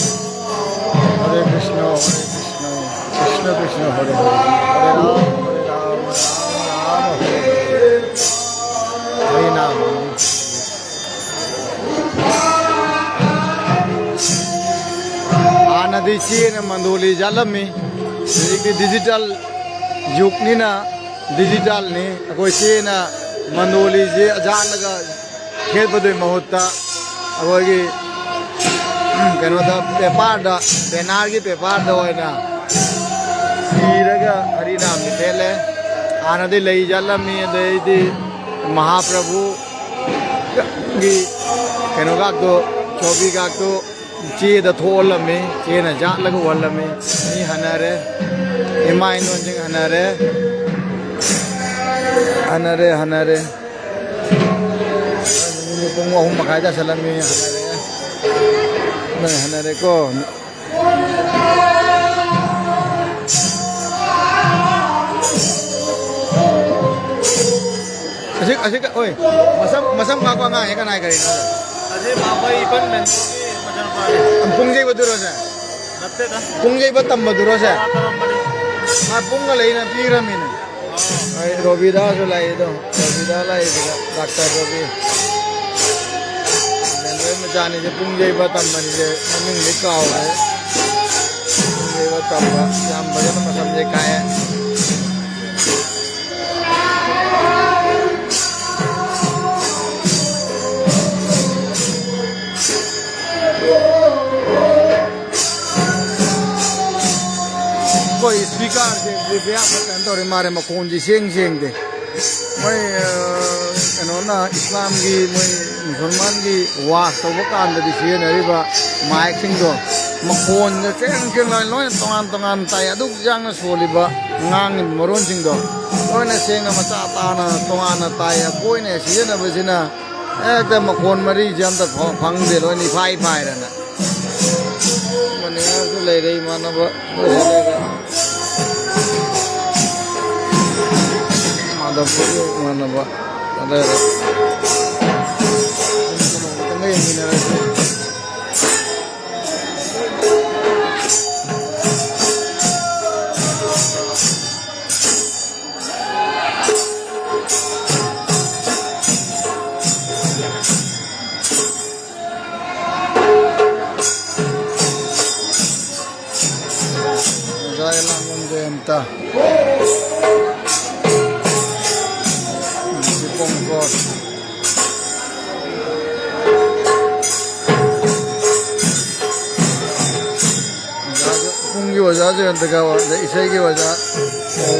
Hare Krishna, Hare Krishna, Krishna Krishna, Hare Hare, Hare Rama, Hare Rama, Rama Rama, Hare Hare, Hare Nama. ꯍꯥꯟꯅꯗꯤ ꯆꯦꯅ ꯃꯟꯗꯣꯂꯤ ꯌꯥꯜꯂꯝꯃꯤ, ꯍꯧꯖꯤꯛꯇꯤ ꯗꯤꯖꯤꯇꯦꯜ ꯌꯨꯒꯅꯤꯅ ꯗꯤꯖꯤꯇꯦꯜꯅꯤ꯫ ꯑꯩꯈꯣꯏ ꯆꯦꯅ ꯃꯟꯗꯣꯂꯤꯁꯦ ꯌꯥꯜꯂꯒ ꯊꯦꯠꯄꯗꯨꯒꯤ ꯃꯍꯨꯠꯇ ꯑꯩꯈꯣꯏꯒꯤ ꯀꯩꯅꯣꯗ, ꯄꯦꯄꯔꯗ, ꯕꯦꯅꯔꯒꯤ ꯄꯦꯄꯔꯗ ꯑꯣꯏꯅ ꯏꯔꯒ ꯍꯔꯤꯅꯥꯝꯗꯤ ꯊꯦꯠꯂꯦ꯫ ꯍꯥꯟꯅꯗꯤ ꯂꯩ ꯌꯥꯜꯂꯝꯃꯤ, ꯑꯗꯩꯗꯤ ꯃꯍꯥꯄ꯭ꯔꯚꯨꯒꯤ ꯀꯩꯅꯣꯒꯥꯛꯇꯣ, ꯆꯣꯕꯤꯒꯥꯛꯇꯣ ꯆꯦꯗ ꯊꯣꯛꯍꯜꯂꯝꯃꯤ, ꯆꯦꯅ ꯌꯥꯠꯂꯒ ꯎꯍꯜꯂꯝꯃꯤ꯫ ꯃꯤ ꯍꯟꯅꯔꯦ, ꯏꯃꯥ ꯏꯟꯗꯣꯟꯁꯤꯡ ꯍꯟꯅꯔꯦ, ꯍꯟꯅꯔꯦ, ꯍꯟꯅꯔꯦ꯫ ꯄꯨꯡ ꯑꯍꯨꯝ ꯃꯈꯥꯏ ꯇꯥꯁꯜꯂꯝꯃꯤ, ꯍꯟꯅꯔꯦ꯫ ꯅꯣꯏ ꯍꯟꯅꯔꯦꯀꯣ꯫ ꯑꯁꯤ, ꯑꯁꯤ ꯀ-, ꯑꯣꯏ, ꯃꯁꯝ, ꯃꯁꯝ ꯈꯥꯛꯄ ꯑꯉꯥꯡꯁꯦ ꯀꯅꯥꯏ ꯒꯥꯔꯤꯅꯣ? ꯑꯁꯤ ꯃꯥꯕꯩ ꯏꯄꯟ ꯃꯦꯟꯕꯒꯤ ꯃꯆꯥꯅꯨꯄꯥꯅꯤ꯫ ꯄꯨꯡ ꯌꯩꯕꯗꯨꯔꯣ ꯁꯦ? ꯅꯠꯇꯦꯗ꯫ ꯄꯨꯡ ꯌꯩꯕ ꯇꯝꯕꯗꯨꯔꯣ ꯁꯦ? ꯇꯧꯔꯝꯕꯅꯤ꯫ ꯃꯥ ꯄꯨꯡꯒ ꯂꯩꯅ ꯄꯤꯈ꯭ꯔꯃꯤꯅꯦ꯫ ꯑꯣ꯫ ꯑꯩ ꯔꯣꯕꯤꯗꯥꯁꯨ ꯂꯥꯛꯏꯗꯣ, ꯔꯣꯕꯤꯗꯥ ꯂꯥꯛꯏꯗꯨꯗ, ꯗꯥꯛꯇꯔ ꯔꯣꯕꯤ꯫ ꯂꯦꯟꯗ꯭ꯔꯣꯏ ꯃꯆꯥꯅꯤꯁꯦ ꯄꯨꯡ ꯌꯩꯕ ꯇꯝꯕꯅꯤꯁꯦ ꯃꯃꯤꯡꯗꯤ ꯀꯥꯎꯔꯦ꯫ ꯇꯝꯕ ꯌꯥꯝ ꯐꯖꯅ ꯃꯇꯝꯁꯦ ꯀꯥꯏꯑꯦ꯫ ꯑꯩꯈꯣꯏ ꯏꯁꯄꯤꯀꯔꯁꯦ ꯕꯦꯔꯥ ꯀꯩꯅꯣ ꯇꯧꯔꯦ ꯃꯥꯜꯂꯦ, ꯃꯈꯣꯟꯁꯦ ꯏꯁꯦꯡ ꯁꯦꯡꯗꯦ꯫ ꯃꯣꯏ, ꯑ, ꯀꯩꯅꯣꯅ, ꯏꯁꯂꯥꯝꯒꯤ, ꯃꯣꯏ ꯃꯨꯁꯜꯃꯥꯟꯒꯤ ꯋꯥꯁ ꯇꯧꯕ ꯀꯥꯟꯗꯗꯤ ꯁꯤꯖꯤꯟꯅꯔꯤꯕ ꯃꯥꯏꯛꯁꯤꯡꯗꯣ ꯃꯈꯣꯟꯗ ꯆꯦꯡ ꯆꯦꯡ ꯂꯣꯏ, ꯂꯣꯏꯅ ꯇꯣꯉꯥꯟ ꯇꯣꯉꯥꯟ ꯇꯥꯏ꯫ ꯑꯗꯨꯛ ꯌꯥꯝꯅ ꯁꯣꯜꯂꯤꯕ ꯉꯥꯡꯉꯤꯕ ꯃꯔꯣꯟꯁꯤꯡꯗꯣ ꯂꯣꯏꯅ ꯁꯦꯡꯅ ꯃꯆꯥ ꯇꯥꯅ ꯇꯣꯉꯥꯟꯅ ꯇꯥꯏ꯫ ꯑꯩꯈꯣꯏꯅ ꯁꯤꯖꯤꯟꯅꯕꯁꯤꯅ ꯍꯦꯛꯇ ꯃꯈꯣꯟ ꯃꯔꯤꯁꯦ ꯑꯝꯇ ꯐ-, ꯐꯪꯗꯦ, ꯂꯣꯏꯅ ꯏꯐꯥꯏ ꯐꯥꯏꯔꯅ꯫ ꯃꯅꯤꯍꯥꯔꯁꯨ ꯂꯩꯔꯦ, ꯏꯃꯥꯟꯅꯕ ꯂꯣꯏꯅ ꯂꯩꯔꯦ꯫ ꯃꯥꯙꯕꯄꯨꯔꯒꯤ ꯏꯃꯥꯟꯅꯕ ꯂꯩꯔꯦ꯫ ꯈꯤꯇꯪꯒ ꯌꯦꯡꯃꯤꯟꯅꯔꯁꯤ꯫ ꯑꯣꯖꯥ ꯏꯂꯥꯡꯕꯝ ꯖꯌꯟꯇ꯫ ꯗꯤꯄꯣꯡꯀꯔ꯫ ꯑꯣꯖꯥ, ꯄꯨꯡꯒꯤ ꯑꯣꯖꯥ ꯖꯌꯟꯇꯒ, ꯑꯗꯩ ꯏꯁꯩꯒꯤ ꯑꯣꯖꯥ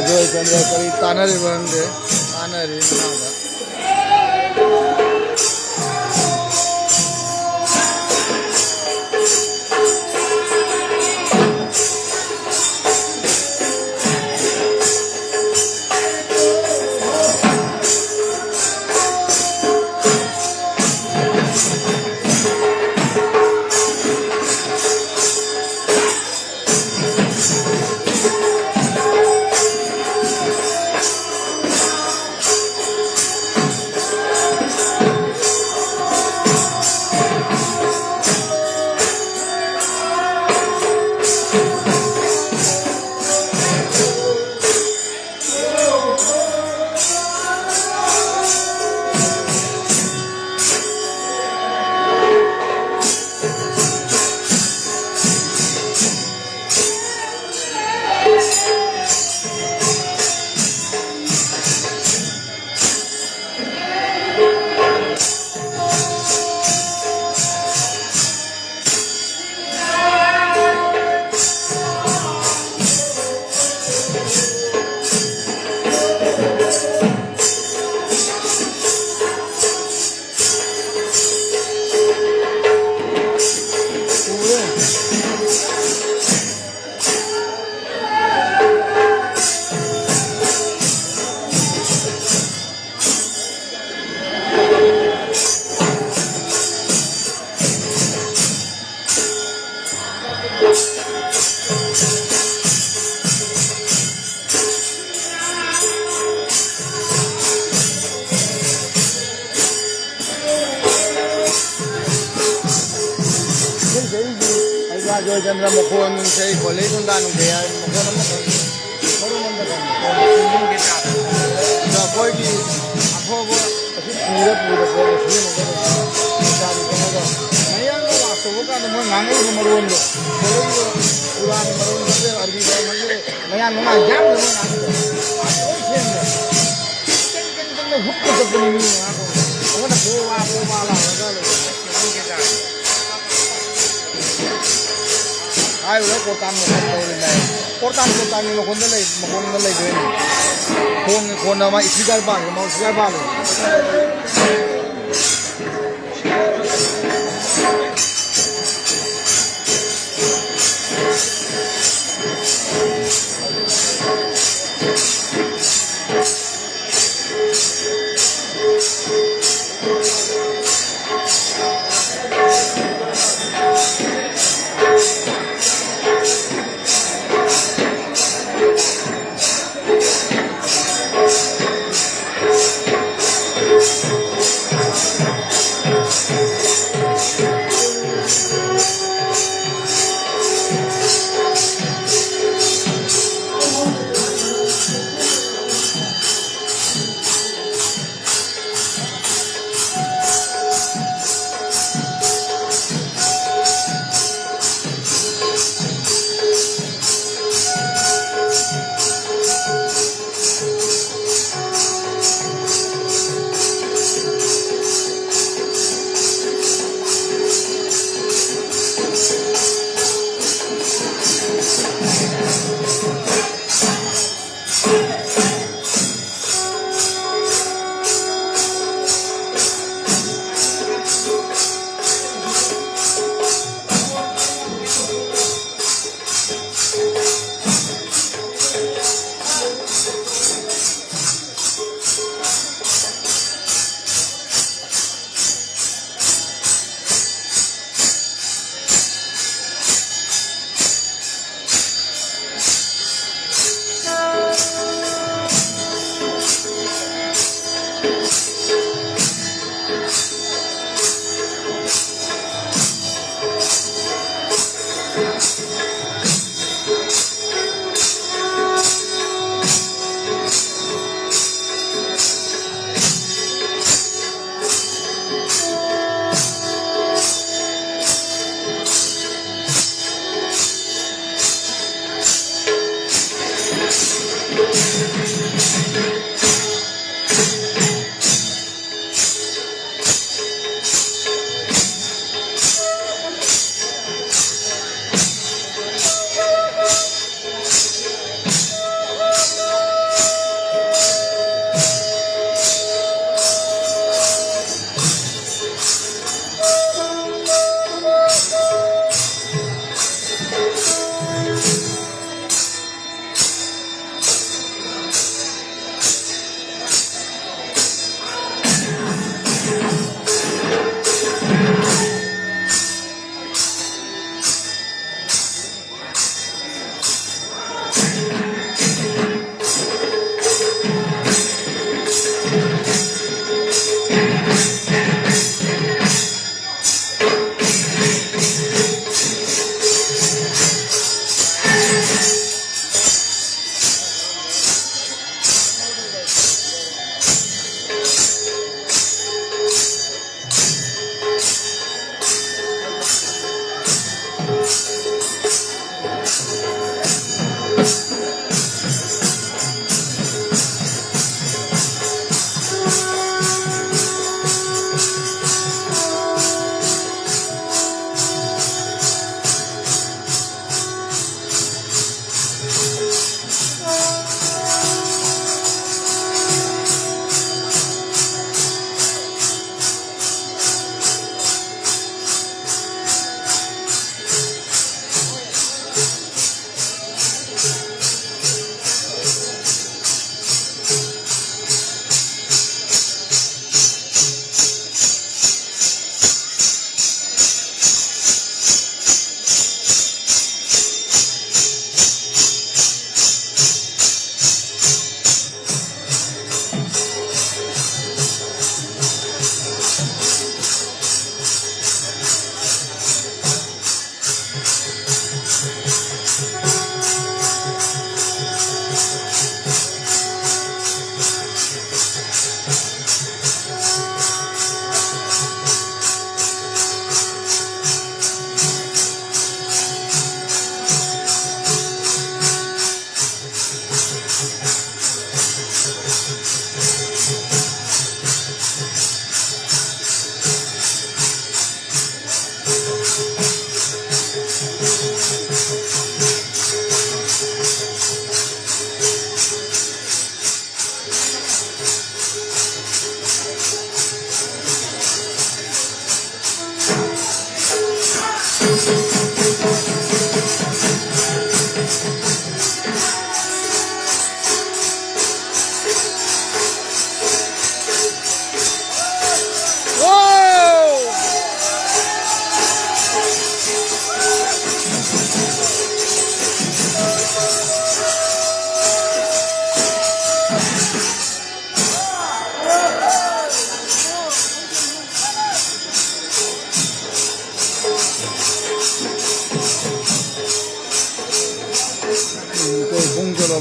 ꯖꯣꯏꯆꯟꯗ꯭ꯔ ꯀꯔꯤ ꯇꯥꯟꯅꯔꯤꯕ ꯈꯪꯗꯦ, ꯇꯥꯟꯅꯔꯤ ꯃꯅꯥꯛꯇ꯫ ꯑꯩ ꯖꯣꯏꯆꯟꯗ꯭ꯔ ꯃꯈꯣꯟ ꯅꯨꯡꯁꯩ, ꯈꯣꯂꯩ ꯈꯨꯟꯗꯥ ꯅꯨꯡꯁꯩ ꯍꯥꯏꯕ ꯃꯈꯣꯟ ꯑꯃꯈꯛ ꯃꯔꯨꯝ ꯑꯃꯗ ꯇꯝꯃꯤ꯫ ꯑꯗꯣ ꯑꯩꯈꯣꯏꯒꯤ ꯑꯐꯕ ꯑꯁꯤ ꯄꯨꯔ ꯄꯨꯔ ꯄꯨꯔ ꯁꯤꯖꯤꯟꯅꯒꯗꯕ꯫ ꯃꯌꯥꯡꯅ ꯋꯥꯁ ꯇꯧꯕ ꯀꯥꯟꯗ ꯃꯣꯏ ꯉꯥꯡꯉꯛꯏꯕ ꯃꯔꯣꯟꯗꯣ, ꯈꯣꯂꯩꯗꯣ ꯄꯨꯔꯥꯅ ꯃꯔꯣꯟ ꯈꯪꯗꯦ, ꯑꯔꯕꯤꯗ ꯈꯪꯗꯦ, ꯃꯌꯥꯡ ꯃꯃꯥꯡ ꯌꯥꯝꯅ ꯃꯣꯏ ꯉꯥꯡꯉꯤꯗꯣ꯫ ꯂꯣꯏ ꯁꯦꯝꯗ꯭ꯔꯦ꯫ ꯀꯩꯝ ꯀꯩꯝ ꯀꯩꯝ ꯍꯨꯠꯄ ꯆꯠꯄꯅꯤ ꯃꯤ ꯃꯌꯥꯝ꯫ ꯑꯃꯅ ꯕꯣ ꯕꯥ ꯕꯣ ꯕꯥ ꯂꯥꯎꯔꯒ ꯂꯩ꯫ ꯍꯥꯏꯔꯨꯔ ꯀꯣꯔꯇꯥꯟ ꯃꯈꯣꯟ ꯇꯧꯔꯤꯅꯦ꯫ ꯀꯣꯔꯇꯥꯟ ꯀꯣꯔꯇꯥꯟꯒꯤ ꯃꯈꯣꯟꯗ ꯂꯩ, ꯃꯈꯣꯟꯗ ꯂꯩꯗꯣꯏꯅꯤ꯫ ꯈꯣꯡꯒꯤ ꯈꯣꯟꯗ ꯑꯃ speaker ꯄꯥꯜꯂꯤ, ꯃꯥꯎꯁ speaker ꯄꯥꯜꯂꯤ꯫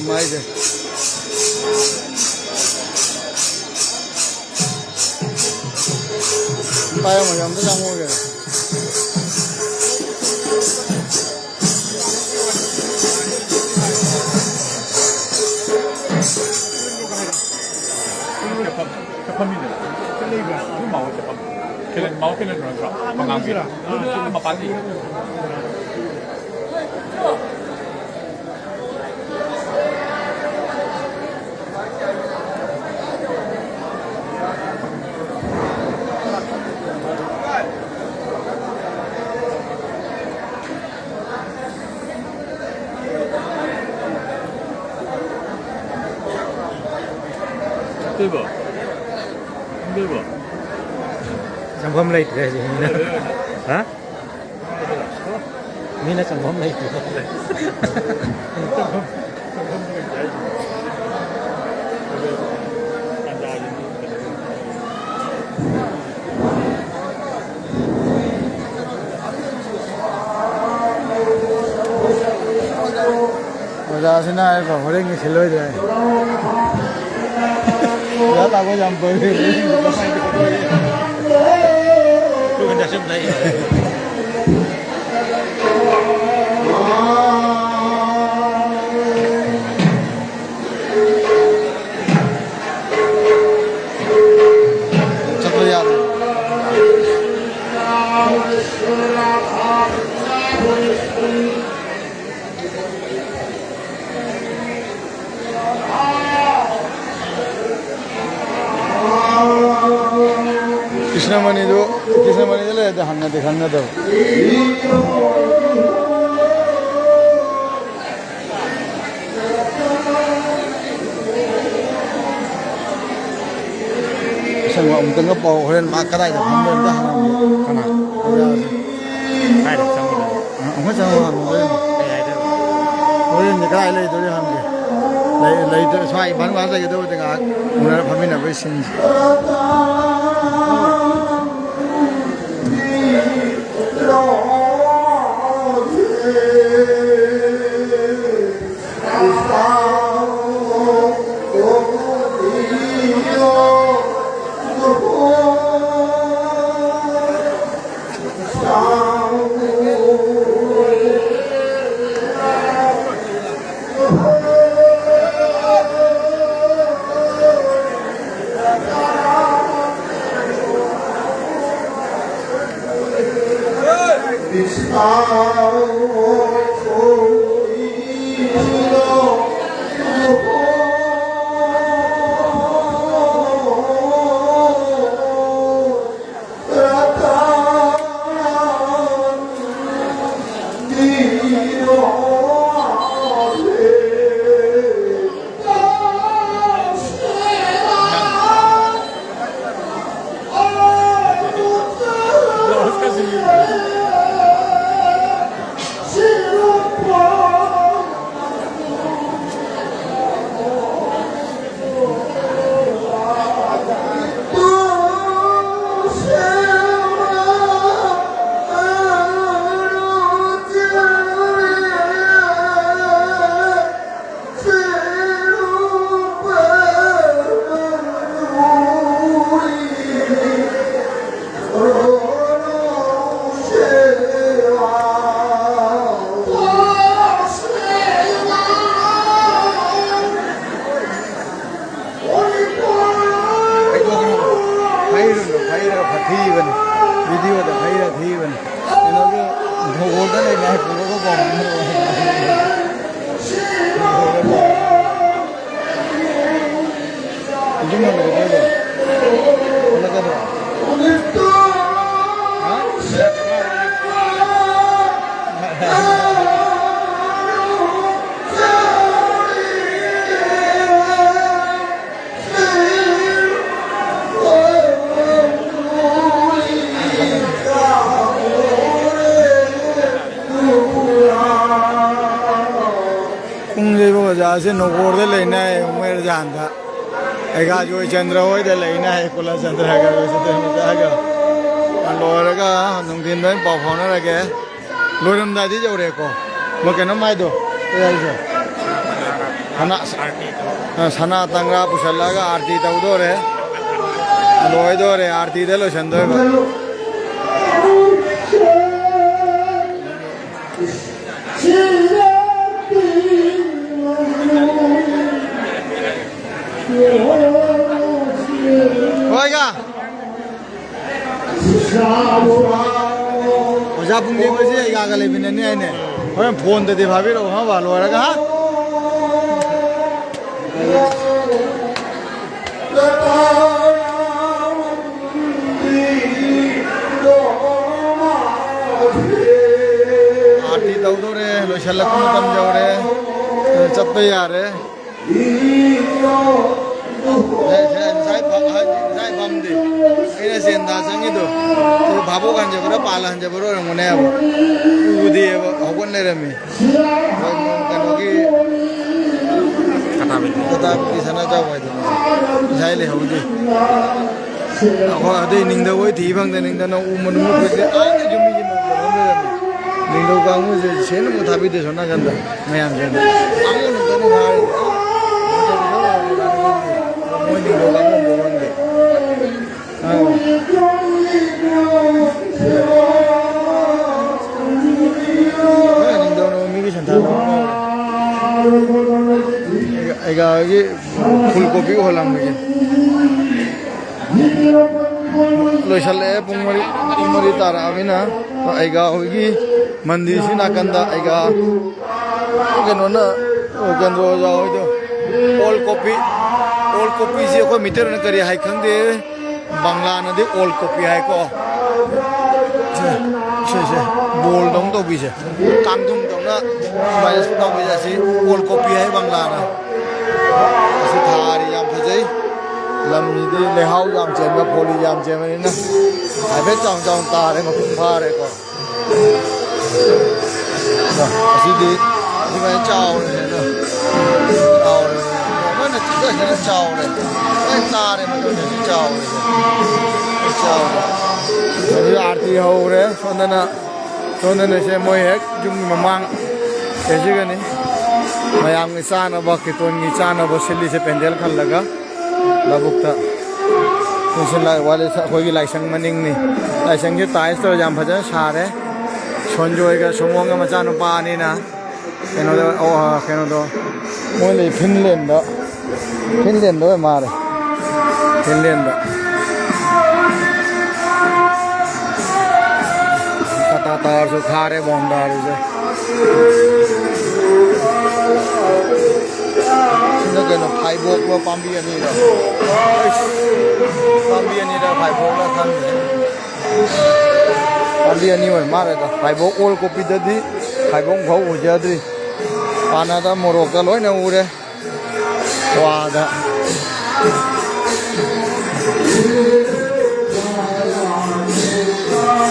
ꯃꯥꯏꯁꯦ꯫ ꯄꯥꯏꯔꯝꯃꯣꯏ, ꯑꯝꯇ ꯆꯪꯉꯨꯔꯒꯦ꯫ ꯆꯠꯐꯝꯅꯤꯗꯅ꯫ ꯂꯩꯕ꯭ꯔꯥ? ꯑꯗꯨꯝ ꯃꯥꯎ ꯆꯠꯐꯝ꯫ ꯀꯦꯂꯦꯟ, ꯃꯥꯎ ꯀꯦꯂꯦꯟꯗ꯭ꯔꯣ ꯅꯠꯇ꯭ꯔꯣ? ꯑꯥ, ꯃꯉꯥꯡꯒꯤ꯫ ꯃꯅꯨꯡꯗ ꯂꯥꯛꯑꯣ꯫ ꯑꯗꯨ ꯃꯄꯥꯟꯗ ꯌꯦꯡꯉꯣ꯫ ꯀꯩꯕꯣ? ꯀꯩꯕꯣ? ꯆꯪꯐꯝ ꯂꯩꯇ꯭ꯔꯦ ꯍꯧꯖꯤꯛ ꯃꯤꯅ꯫ ꯍꯥ? ꯃꯤꯅ ꯆꯪꯐꯝ ꯂꯩꯇ꯭ꯔꯦ꯫ ꯑꯣꯖꯥꯁꯤꯅ ꯍꯥꯏꯕ ꯍꯣꯔꯦꯟꯒꯤ ꯁꯤꯜꯂꯣꯏꯗ꯭ꯔꯦ꯫ ꯑꯣꯖꯥ ꯇꯥꯃꯣ ꯌꯥꯝ ꯐꯔꯦ꯫ ꯆꯠꯄ ꯌꯥꯔꯦ꯫ ꯀ꯭ꯔꯤꯁꯅꯃꯅꯤꯗꯨ, ꯀ꯭ꯔꯤꯁꯅꯃꯅꯤꯗ ꯂꯩꯔꯗꯤ ꯍꯪꯉꯗꯤ ꯈꯪꯒꯗꯕ꯫ ꯑꯁꯪꯕ ꯑꯃꯨꯛꯇꯪꯒ ꯄꯥꯎ, ꯍꯣꯔꯦꯟ ꯃꯥ ꯀꯗꯥꯏꯗ ꯐꯝꯕ꯭ꯔꯥ ꯑꯝꯇ ꯍꯪꯉꯝꯒꯦ꯫ ꯀꯅꯥ? ꯑꯣꯖꯥꯁꯦ꯫ ꯀꯥꯏꯗ ꯆꯪꯉꯤꯅꯣ? ꯑ, ꯑꯃꯨꯛ ꯆꯪꯉꯣ ꯍꯪꯉꯣ ꯍꯣꯔꯦꯟ꯫ ꯀꯩ ꯍꯥꯏꯗꯣꯏꯕ? ꯍꯣꯔꯦꯟꯗꯤ ꯀꯗꯥꯏ ꯂꯩꯗꯣꯏꯅꯣ ꯍꯪꯒꯦ꯫ ꯂꯩ-, ꯂꯩꯇ-, ꯁ꯭ꯋꯥꯏ ꯏꯝꯐꯥꯜ ꯃꯅꯨꯡꯗ ꯂꯩꯒꯗꯕꯗꯤ ꯉꯥꯏꯍꯥꯛ ꯎꯅꯔ ꯐꯝꯃꯤꯟꯅꯕꯒꯤ ꯁꯤꯟꯁꯦ꯫ ꯐꯩꯔꯨꯅꯨ, ꯐꯩꯔꯒ ꯐ-, ꯊꯤꯕꯅꯤ꯫ ꯚꯤꯗꯤꯑꯣꯗ ꯐꯩꯔꯒ ꯊꯤꯕꯅꯤ꯫ ꯀꯩꯅꯣꯒꯤ ꯅꯣꯡꯄꯣꯛꯇ ꯂꯩꯅꯤ ꯍꯥꯏ ꯄꯨꯔꯒ ꯄꯥꯎ ꯐꯥꯎꯅꯔꯣ ꯍꯥꯏ꯫ ꯌꯨꯝ ꯍꯜꯂꯛꯀꯗꯣꯏꯔꯣ? ꯍꯜꯂꯛꯀꯗ꯭ꯔꯣ? ꯍꯥ? ꯄꯨꯡꯁꯤꯕꯨ ꯑꯣꯖꯥꯁꯦ ꯅꯣꯡꯄꯣꯛꯇ ꯂꯩꯅꯦ ꯍꯥꯏ, ꯎꯃꯦꯔꯖꯥꯟꯗ꯫ ꯑꯩꯒꯥ ꯖꯣꯏꯆꯟꯗ꯭ꯔ ꯍꯣꯏꯗ ꯂꯩꯅꯦ ꯍꯥꯏ, ꯀꯨꯂꯆꯟꯗ꯭ꯔꯒ ꯖꯣꯏꯆꯟꯗ꯭ꯔ ꯃꯆꯥꯒ꯫ ꯂꯣꯏꯔꯒ ꯅꯨꯡꯊꯤꯟꯗ ꯑꯣꯏꯅ ꯄꯥꯎ ꯐꯥꯎꯅꯔꯒꯦ꯫ ꯂꯣꯏꯔꯝꯗꯥꯏꯗꯤ ꯌꯧꯔꯦꯀꯣ꯫ ꯃꯣꯏ ꯀꯩꯅꯣꯝ ꯍꯥꯏꯗꯣ꯫ ꯀꯩ ꯍꯥꯏꯁꯦ? ꯁꯅꯥ, ꯑ, ꯁꯅꯥ ꯇꯪꯒ꯭ꯔꯥ ꯄꯨꯁꯜꯂꯒ ꯑꯥꯔꯇꯤ ꯇꯧꯗꯣꯔꯦ꯫ ꯂꯣꯏꯗꯣꯔꯦ, ꯑꯥꯔꯇꯤꯗ ꯂꯣꯏꯁꯟꯗꯣꯏꯕ꯫ ꯍꯣꯏꯒ꯫ ꯑꯣꯖꯥ ꯄꯨꯡꯖꯦꯡꯕꯁꯤ ꯑꯩꯒꯥꯒ ꯂꯩꯃꯤꯟꯅꯅꯤ ꯍꯥꯏꯅꯦ꯫ ꯍꯣꯔꯦꯟ ꯐꯣꯟꯗꯗꯤ ꯐꯥꯕꯤꯔꯛꯑꯣ, ꯍꯥ, ꯕꯥ, ꯂꯣꯏꯔꯒ, ꯍꯥ? ꯂꯣꯏꯁꯤꯜꯂꯛꯄ ꯃꯇꯝ ꯌꯧꯔꯦ꯫ ꯆꯠꯄ ꯌꯥꯔꯦ꯫ ꯉꯁꯥꯏ ꯐ-, ꯉꯁꯥꯏ ꯐꯝꯗꯦ꯫ ꯑꯩꯅ ꯆꯦꯟꯗꯥ ꯆꯪꯉꯤꯗꯣ꯫ ꯑꯗꯨ ꯚꯥꯕꯣꯛ ꯍꯟꯖꯕ꯭ꯔꯥ ꯄꯥꯜ ꯍꯟꯖꯕ꯭ꯔꯥ ꯑꯣꯏꯔꯝꯒꯅꯦꯕ꯫ ꯎꯗꯦꯕ꯫ ꯍꯧꯒꯠ ꯂꯩꯔꯝꯃꯤ꯫ ꯀꯩꯅꯣꯒꯤ ꯀꯇꯥꯕꯤꯇꯤ꯫ ꯀꯇꯥꯕꯤꯇꯤ ꯁꯅꯥꯖꯥꯎ ꯍꯥꯏꯗꯨꯅꯤ꯫ ꯉꯁꯥꯏ ꯂꯩꯍꯧꯗꯦ꯫ ꯑꯩꯈꯣꯏ ꯑꯗꯩ ꯅꯤꯡꯊꯧ ꯍꯣꯏ ꯊꯤ ꯐꯪꯗꯦ, ꯅꯤꯡꯊꯧꯅ ꯎ ꯃꯅꯨꯡ ꯄꯨꯈ꯭ꯔꯤꯗ ꯑꯥꯗ ꯌꯨꯝ ꯃꯤꯒꯤ ꯃꯅꯨꯡꯗ ꯂꯩꯔꯝꯃꯤ꯫ ꯅꯤꯡꯊꯧ ꯀꯥꯡꯕꯨꯁꯦ ꯁꯦꯟ ꯑꯃꯨꯛ ꯊꯥꯕꯤꯗꯦ ꯁꯣꯝ ꯅꯥꯀꯟꯗ ꯃꯌꯥꯝꯁꯦ꯫ ꯕꯥꯃꯣꯟ ꯑꯝꯇꯅꯤ ꯉꯥꯏꯔꯤꯁꯦ꯫ ꯃꯣꯏ ꯅꯤꯡꯊꯧ ꯀꯥꯡꯕꯨ ꯑꯝꯇ ꯈꯪꯗꯦ꯫ ꯑꯧ꯫ ꯅꯤꯡꯊꯧꯅ ꯃꯤꯒꯤ ꯁꯟꯊꯥ ꯂꯧꯔꯝꯃꯦ꯫ ꯑꯩꯒ, ꯑꯩꯒ ꯍꯣꯏꯒꯤ ꯐꯨꯜ ꯀꯣꯄꯤ ꯎꯍꯜꯂꯝꯃꯒꯦ꯫ ꯂꯣꯏꯁꯜꯂꯛꯑꯦ꯫ ꯄꯨꯡ ꯃꯔꯤ, ꯄꯨꯡ ꯃꯔꯤ ꯇꯥꯔꯛꯑꯃꯤꯅ ꯑꯩꯒ ꯍꯣꯏꯒꯤ ꯃꯟꯗꯤꯔꯁꯤ ꯅꯥꯀꯟꯗ ꯑꯩꯒ ꯀꯩꯅꯣꯅ, ꯀꯦꯟꯗ꯭ꯔꯣ ꯑꯣꯖꯥ ꯍꯣꯏꯗꯣ ꯑꯣꯜ ꯀꯣꯄꯤ, ꯑꯣꯜ ꯀꯣꯄꯤꯁꯤ ꯑꯩꯈꯣꯏ ꯃꯤꯇꯩꯔꯣꯟꯗ ꯀꯔꯤ ꯍꯥꯏ ꯈꯪꯗꯦ, ꯕꯪꯂꯥꯅꯗꯤ ꯑꯣꯜ ꯀꯣꯄꯤ ꯍꯥꯏꯀꯣ꯫ ꯁꯦ, ꯁꯦ, ꯁꯦ, ꯕꯣꯜꯗꯧꯅ ꯇꯧꯕꯤꯁꯦ, ꯀꯥꯡꯗ꯭ꯔꯨꯝꯗꯧꯅ ꯁꯨꯃꯥꯏꯅ ꯇꯧꯕꯤꯁꯦ, ꯑꯁꯤ ꯑꯣꯜ ꯀꯣꯄꯤ ꯍꯥꯏ ꯕꯪꯂꯥꯅ꯫ ꯑꯁꯤ ꯊꯥꯔꯤ ꯌꯥꯝ ꯐꯖꯩ꯫ ꯂꯝꯁꯤꯗꯤ ꯂꯩꯍꯥꯎ ꯌꯥꯝ ꯆꯦꯟꯕ, ꯐꯣꯂꯤ ꯌꯥꯝ ꯆꯦꯟꯕꯅꯤꯅ ꯍꯥꯏꯐꯦꯠ ꯆꯥꯎ ꯆꯥꯎꯅ ꯇꯥꯔꯦ, ꯃꯄꯨꯡ ꯐꯥꯔꯦꯀꯣ꯫ ꯑꯁꯤꯗꯤ ꯑꯁꯨꯃꯥꯏꯅ ꯆꯥꯎꯔꯦ ꯑꯗꯣ꯫ ꯆꯥꯎꯔꯦ꯫ ꯂꯣꯏꯅ ꯆꯤꯛꯊꯠꯈ꯭ꯔꯦ, ꯆꯥꯎꯔꯦ꯫ ꯂꯣꯏ ꯇꯥꯔꯦ ꯃꯇꯨꯡꯗ ꯁꯤ ꯆꯥꯎꯔꯦ꯫ ꯆꯥꯎꯔꯦ꯫ ꯑꯗꯨ ꯑꯥꯔꯇꯤ ꯍꯧꯔꯦ꯫ ꯁꯣꯝꯗꯅ, ꯁꯣꯝꯗꯅ ꯁꯦ ꯃꯣꯏ ꯍꯦꯛ ꯌꯨꯝꯒꯤ ꯃꯃꯥꯡ ꯁꯤꯒꯅꯤ꯫ ꯃꯌꯥꯝꯒꯤ ꯆꯥꯅꯕ, ꯀꯤꯔꯇꯣꯟꯒꯤ ꯆꯥꯅꯕ ꯁꯤꯜꯂꯤꯁꯦ ꯄꯦꯟꯗꯦꯜ ꯈꯜꯂꯒ꯫ ꯂꯧꯕꯨꯛꯇ꯫ ꯁꯤꯁꯦ ꯂꯥꯏ-, ꯋꯥꯂꯤ-, ꯑꯩꯈꯣꯏꯒꯤ ꯂꯥꯏꯁꯪ ꯃꯅꯤꯡꯅꯤ꯫ ꯂꯥꯏꯁꯪꯁꯦ ꯇꯥꯏꯜꯁ ꯇꯧꯔ ꯌꯥꯝ ꯐꯖꯅ ꯁꯥꯔꯦ꯫ ꯁꯣꯟꯖꯣꯏꯒ ꯁꯣꯃꯣꯟꯒ ꯃꯆꯥꯅꯨꯄꯥ ꯑꯅꯤꯅ ꯀꯩꯅꯣꯗ, ꯑꯣ, ꯀꯩꯅꯣꯗꯣ, ꯃꯣꯏ ꯂꯩ ꯐꯤꯟꯂꯦꯟꯗ, ꯐꯤꯟꯂꯦꯟꯗ ꯑꯣꯏ ꯃꯥꯜꯂꯦ꯫ ꯐꯤꯟꯂꯦꯟꯗ꯫ ꯇꯥꯇꯥ ꯇꯥꯋꯔꯁꯨ ꯊꯥꯔꯦ, ꯕꯣꯝ ꯊꯥꯔꯤꯁꯦ꯫ ꯁꯤꯅ ꯀꯩꯅꯣ, ꯐꯥꯏꯕꯣꯛꯂꯣ ꯄꯥꯝꯕꯤ ꯑꯅꯤꯔꯣ? ꯑꯩꯁ, ꯄꯥꯝꯕꯤ ꯑꯅꯤꯔ ꯐꯥꯏꯕꯣꯛꯂ ꯈꯪꯗꯦ꯫ ꯄꯥꯝꯕꯤ ꯑꯅꯤ ꯑꯣꯏ ꯃꯥꯜꯂꯦꯗ꯫ ꯐꯥꯏꯕꯣꯛ ꯑꯣꯜ ꯀꯣꯄꯤꯗꯗꯤ ꯍꯥꯏꯕ ꯑꯃꯐꯥꯎ ꯎꯖꯗ꯭ꯔꯤ꯫ ꯍꯥꯟꯅꯗ ꯃꯣꯔꯣꯛꯇ ꯂꯣꯏꯅ ꯎꯔꯦ꯫ ꯋꯥꯗ꯫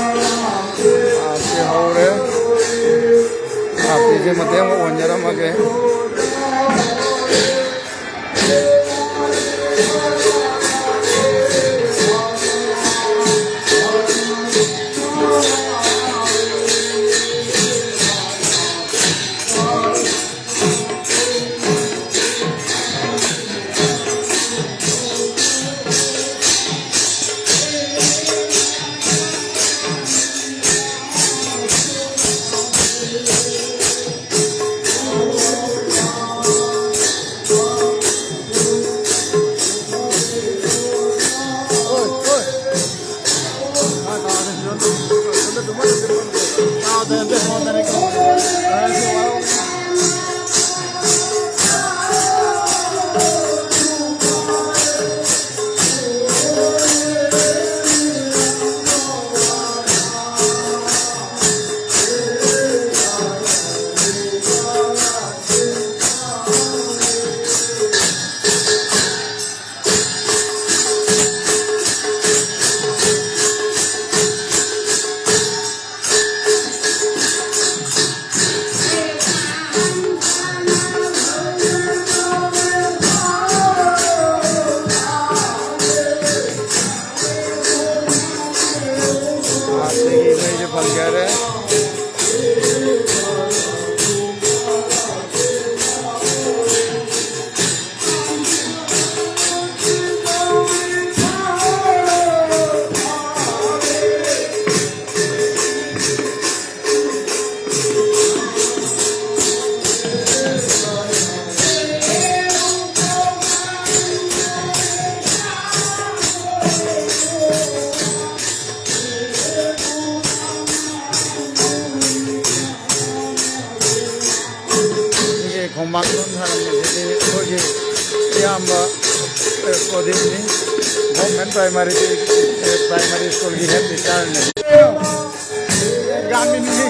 ꯑꯥ, ꯁꯤ ꯍꯧꯔꯦ꯫ ꯑꯥ, ꯐꯤꯁꯦ ꯃꯇꯦꯛ ꯑꯃ ꯑꯣꯟꯖꯔꯝꯃꯒꯦ꯫ ꯑꯗꯒꯤ ꯃꯩꯁꯨ ꯐꯪꯖꯔꯦ꯫ ꯑꯩꯈꯣꯏꯒꯤ ꯈꯣꯡꯕꯥꯟ ꯁꯣꯝ ꯁꯥꯔꯝꯕꯁꯤꯗꯤ ꯑꯩꯈꯣꯏꯒꯤ ꯏꯌꯥꯝꯕ, ꯑꯦ, ꯄ꯭ꯔꯗꯤꯞꯅꯤ, ꯒꯣꯔꯃꯦꯟ ꯄ꯭ꯔꯥꯏꯃꯥꯔꯤ, ꯑꯦ, ꯄ꯭ꯔꯥꯏꯃꯥꯔꯤ ꯁ꯭ꯀꯨꯜꯒꯤ head ꯇꯤꯆꯔꯅꯤ꯫ ꯒ꯭ꯔꯥꯃꯤꯟꯅꯤ꯫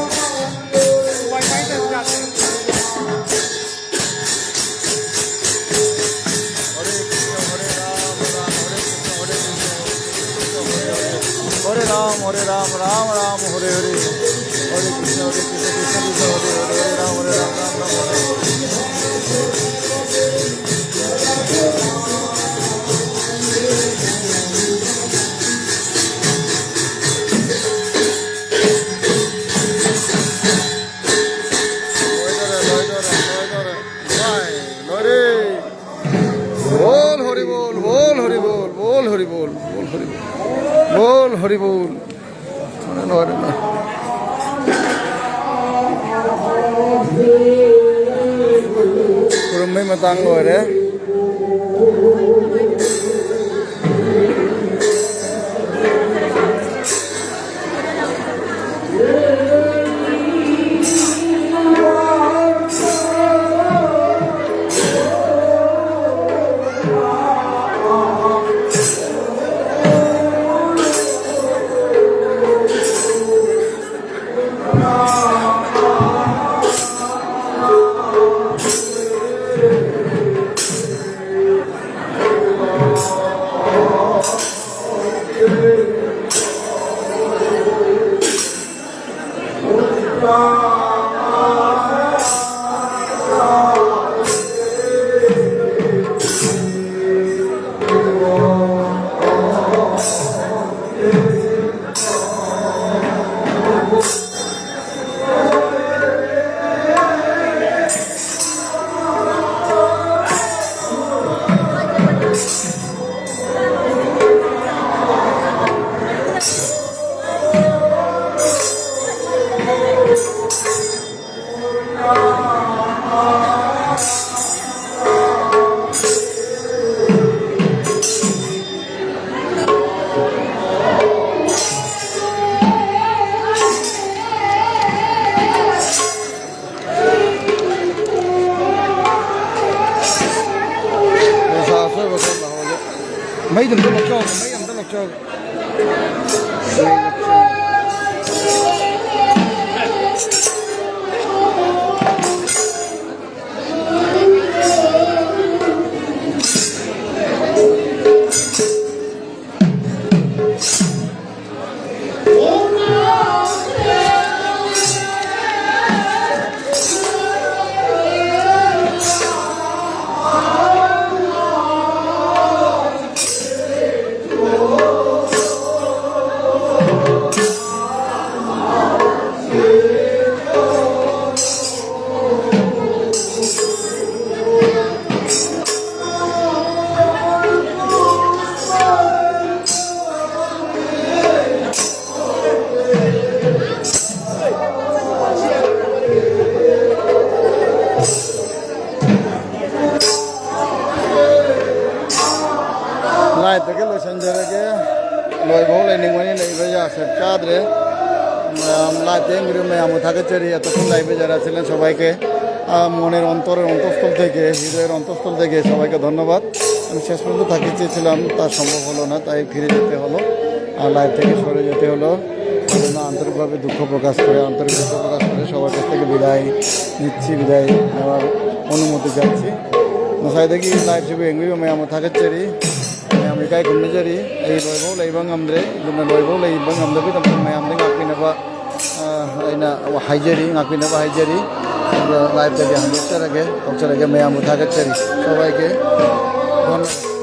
Hare Ram, Ram Ram, Hare Hare, Hare Krishna, Hare Krishna, Krishna Krishna, Hare Hare, Hare Ram, Hare Ram, Ram Ram, Hare Hare. ꯂꯣꯏꯗꯣꯔꯦ, ꯂꯣꯏꯗꯣꯔꯦ, ꯂꯣꯏꯗꯣꯔꯦ꯫ ꯚꯥꯏ, ꯂꯣꯏꯔꯦ꯫ ꯕꯣꯜ ꯍꯔꯤ ꯕꯣꯜ, ꯕꯣꯜ ꯍꯔꯤ ꯕꯣꯜ, ꯕꯣꯜ ꯍꯔꯤ ꯕꯣꯜ, ꯕꯣꯜ ꯍꯔꯤ ꯕꯣꯜ, ꯕꯣꯜ ꯍꯔꯤ ꯕꯣꯜ꯫ ꯂꯣꯏꯔꯦ, ꯂꯣꯏꯔꯦ, ꯂꯣꯏꯔꯦ꯫ ꯈꯨꯔꯨꯝꯕꯩ ꯃꯇꯥꯡ ꯂꯣꯏꯔꯦ꯫ ꯅꯨꯡꯁꯥ ꯑꯁꯣꯏꯕ ꯈꯔ ꯂꯥꯛꯍꯧꯔꯦ꯫ ꯃꯩꯗꯨ ꯑꯝꯇ ꯂꯧꯊꯣꯛꯑꯣ, ꯃꯩ ꯑꯝꯇ ꯂꯧꯊꯣꯛꯑꯣ꯫ Live ꯇꯒꯤ ꯂꯣꯏꯁꯤꯟꯖꯔꯒꯦ꯫ ꯂꯣꯏꯕꯧ ꯂꯩꯅꯤꯡꯕꯅꯤ, ꯂꯩꯕ ꯌꯥꯁꯛ ꯆꯥꯗ꯭ꯔꯦ꯫ ꯃꯌꯥꯝ live ꯇ ꯌꯦꯡꯕꯤꯔꯤꯕ ꯃꯌꯥꯝꯕꯨ ꯊꯥꯒꯠꯆꯔꯤ। এতক্ষণ live এ যারা ছিলেন সবাইকে, আহ, মনের অন্তরের অন্তঃস্থল থেকে, হৃদয়ের অন্তঃস্থল থেকে সবাইকে ধন্যবাদ। আমি শেষ পর্যন্ত থাকতে চেয়েছিলাম, তা সম্ভব হলো না, তাই ফিরে যেতে হলো, আর live থেকে সরে যেতে হলো। সেজন্য আন্তরিকভাবে দুঃখ প্রকাশ করে, আন্তরিক দুঃখ প্রকাশ করে সবার কাছ থেকে বিদায় নিচ্ছি, বিদায় নেওয়ার অনুমতি চাচ্ছি। ꯉꯁꯥꯏꯗꯒꯤ live ꯁꯤꯕꯨ ꯌꯦꯡꯕꯤꯕ ꯃꯌꯥꯝꯕꯨ ꯊꯥꯒꯠꯆꯔꯤ꯫ ꯃꯌꯥꯝ ꯏꯀꯥꯏ ꯈꯨꯝꯅꯖꯔꯤ꯫ ꯑꯩ ꯂꯣꯏꯐꯥꯎ ꯂꯩꯕ ꯉꯝꯗ꯭ꯔꯦ꯫ ꯑꯗꯨꯅ ꯂꯣꯏꯐꯥꯎ ꯂꯩꯕ ꯉꯝꯗꯕꯒꯤꯗꯃꯛꯇ ꯃꯌꯥꯝꯗ ꯉꯥꯛꯄꯤꯅꯕ, ꯑ, ꯑꯩꯅ ꯍꯥꯏꯖꯔꯤ, ꯉꯥꯛꯄꯤꯅꯕ ꯍꯥꯏꯖꯔꯤ꯫ ꯑꯗꯣ live ꯇꯒꯤ ꯍꯟꯗꯣꯛꯆꯔꯒꯦ, ꯇꯧꯖꯔꯒꯦ꯫ ꯃꯌꯥꯝꯕꯨ ꯊꯥꯒꯠꯆꯔꯤ꯫ ꯁꯕꯥꯏꯒꯤ ꯙꯟꯌꯕꯥꯗ꯫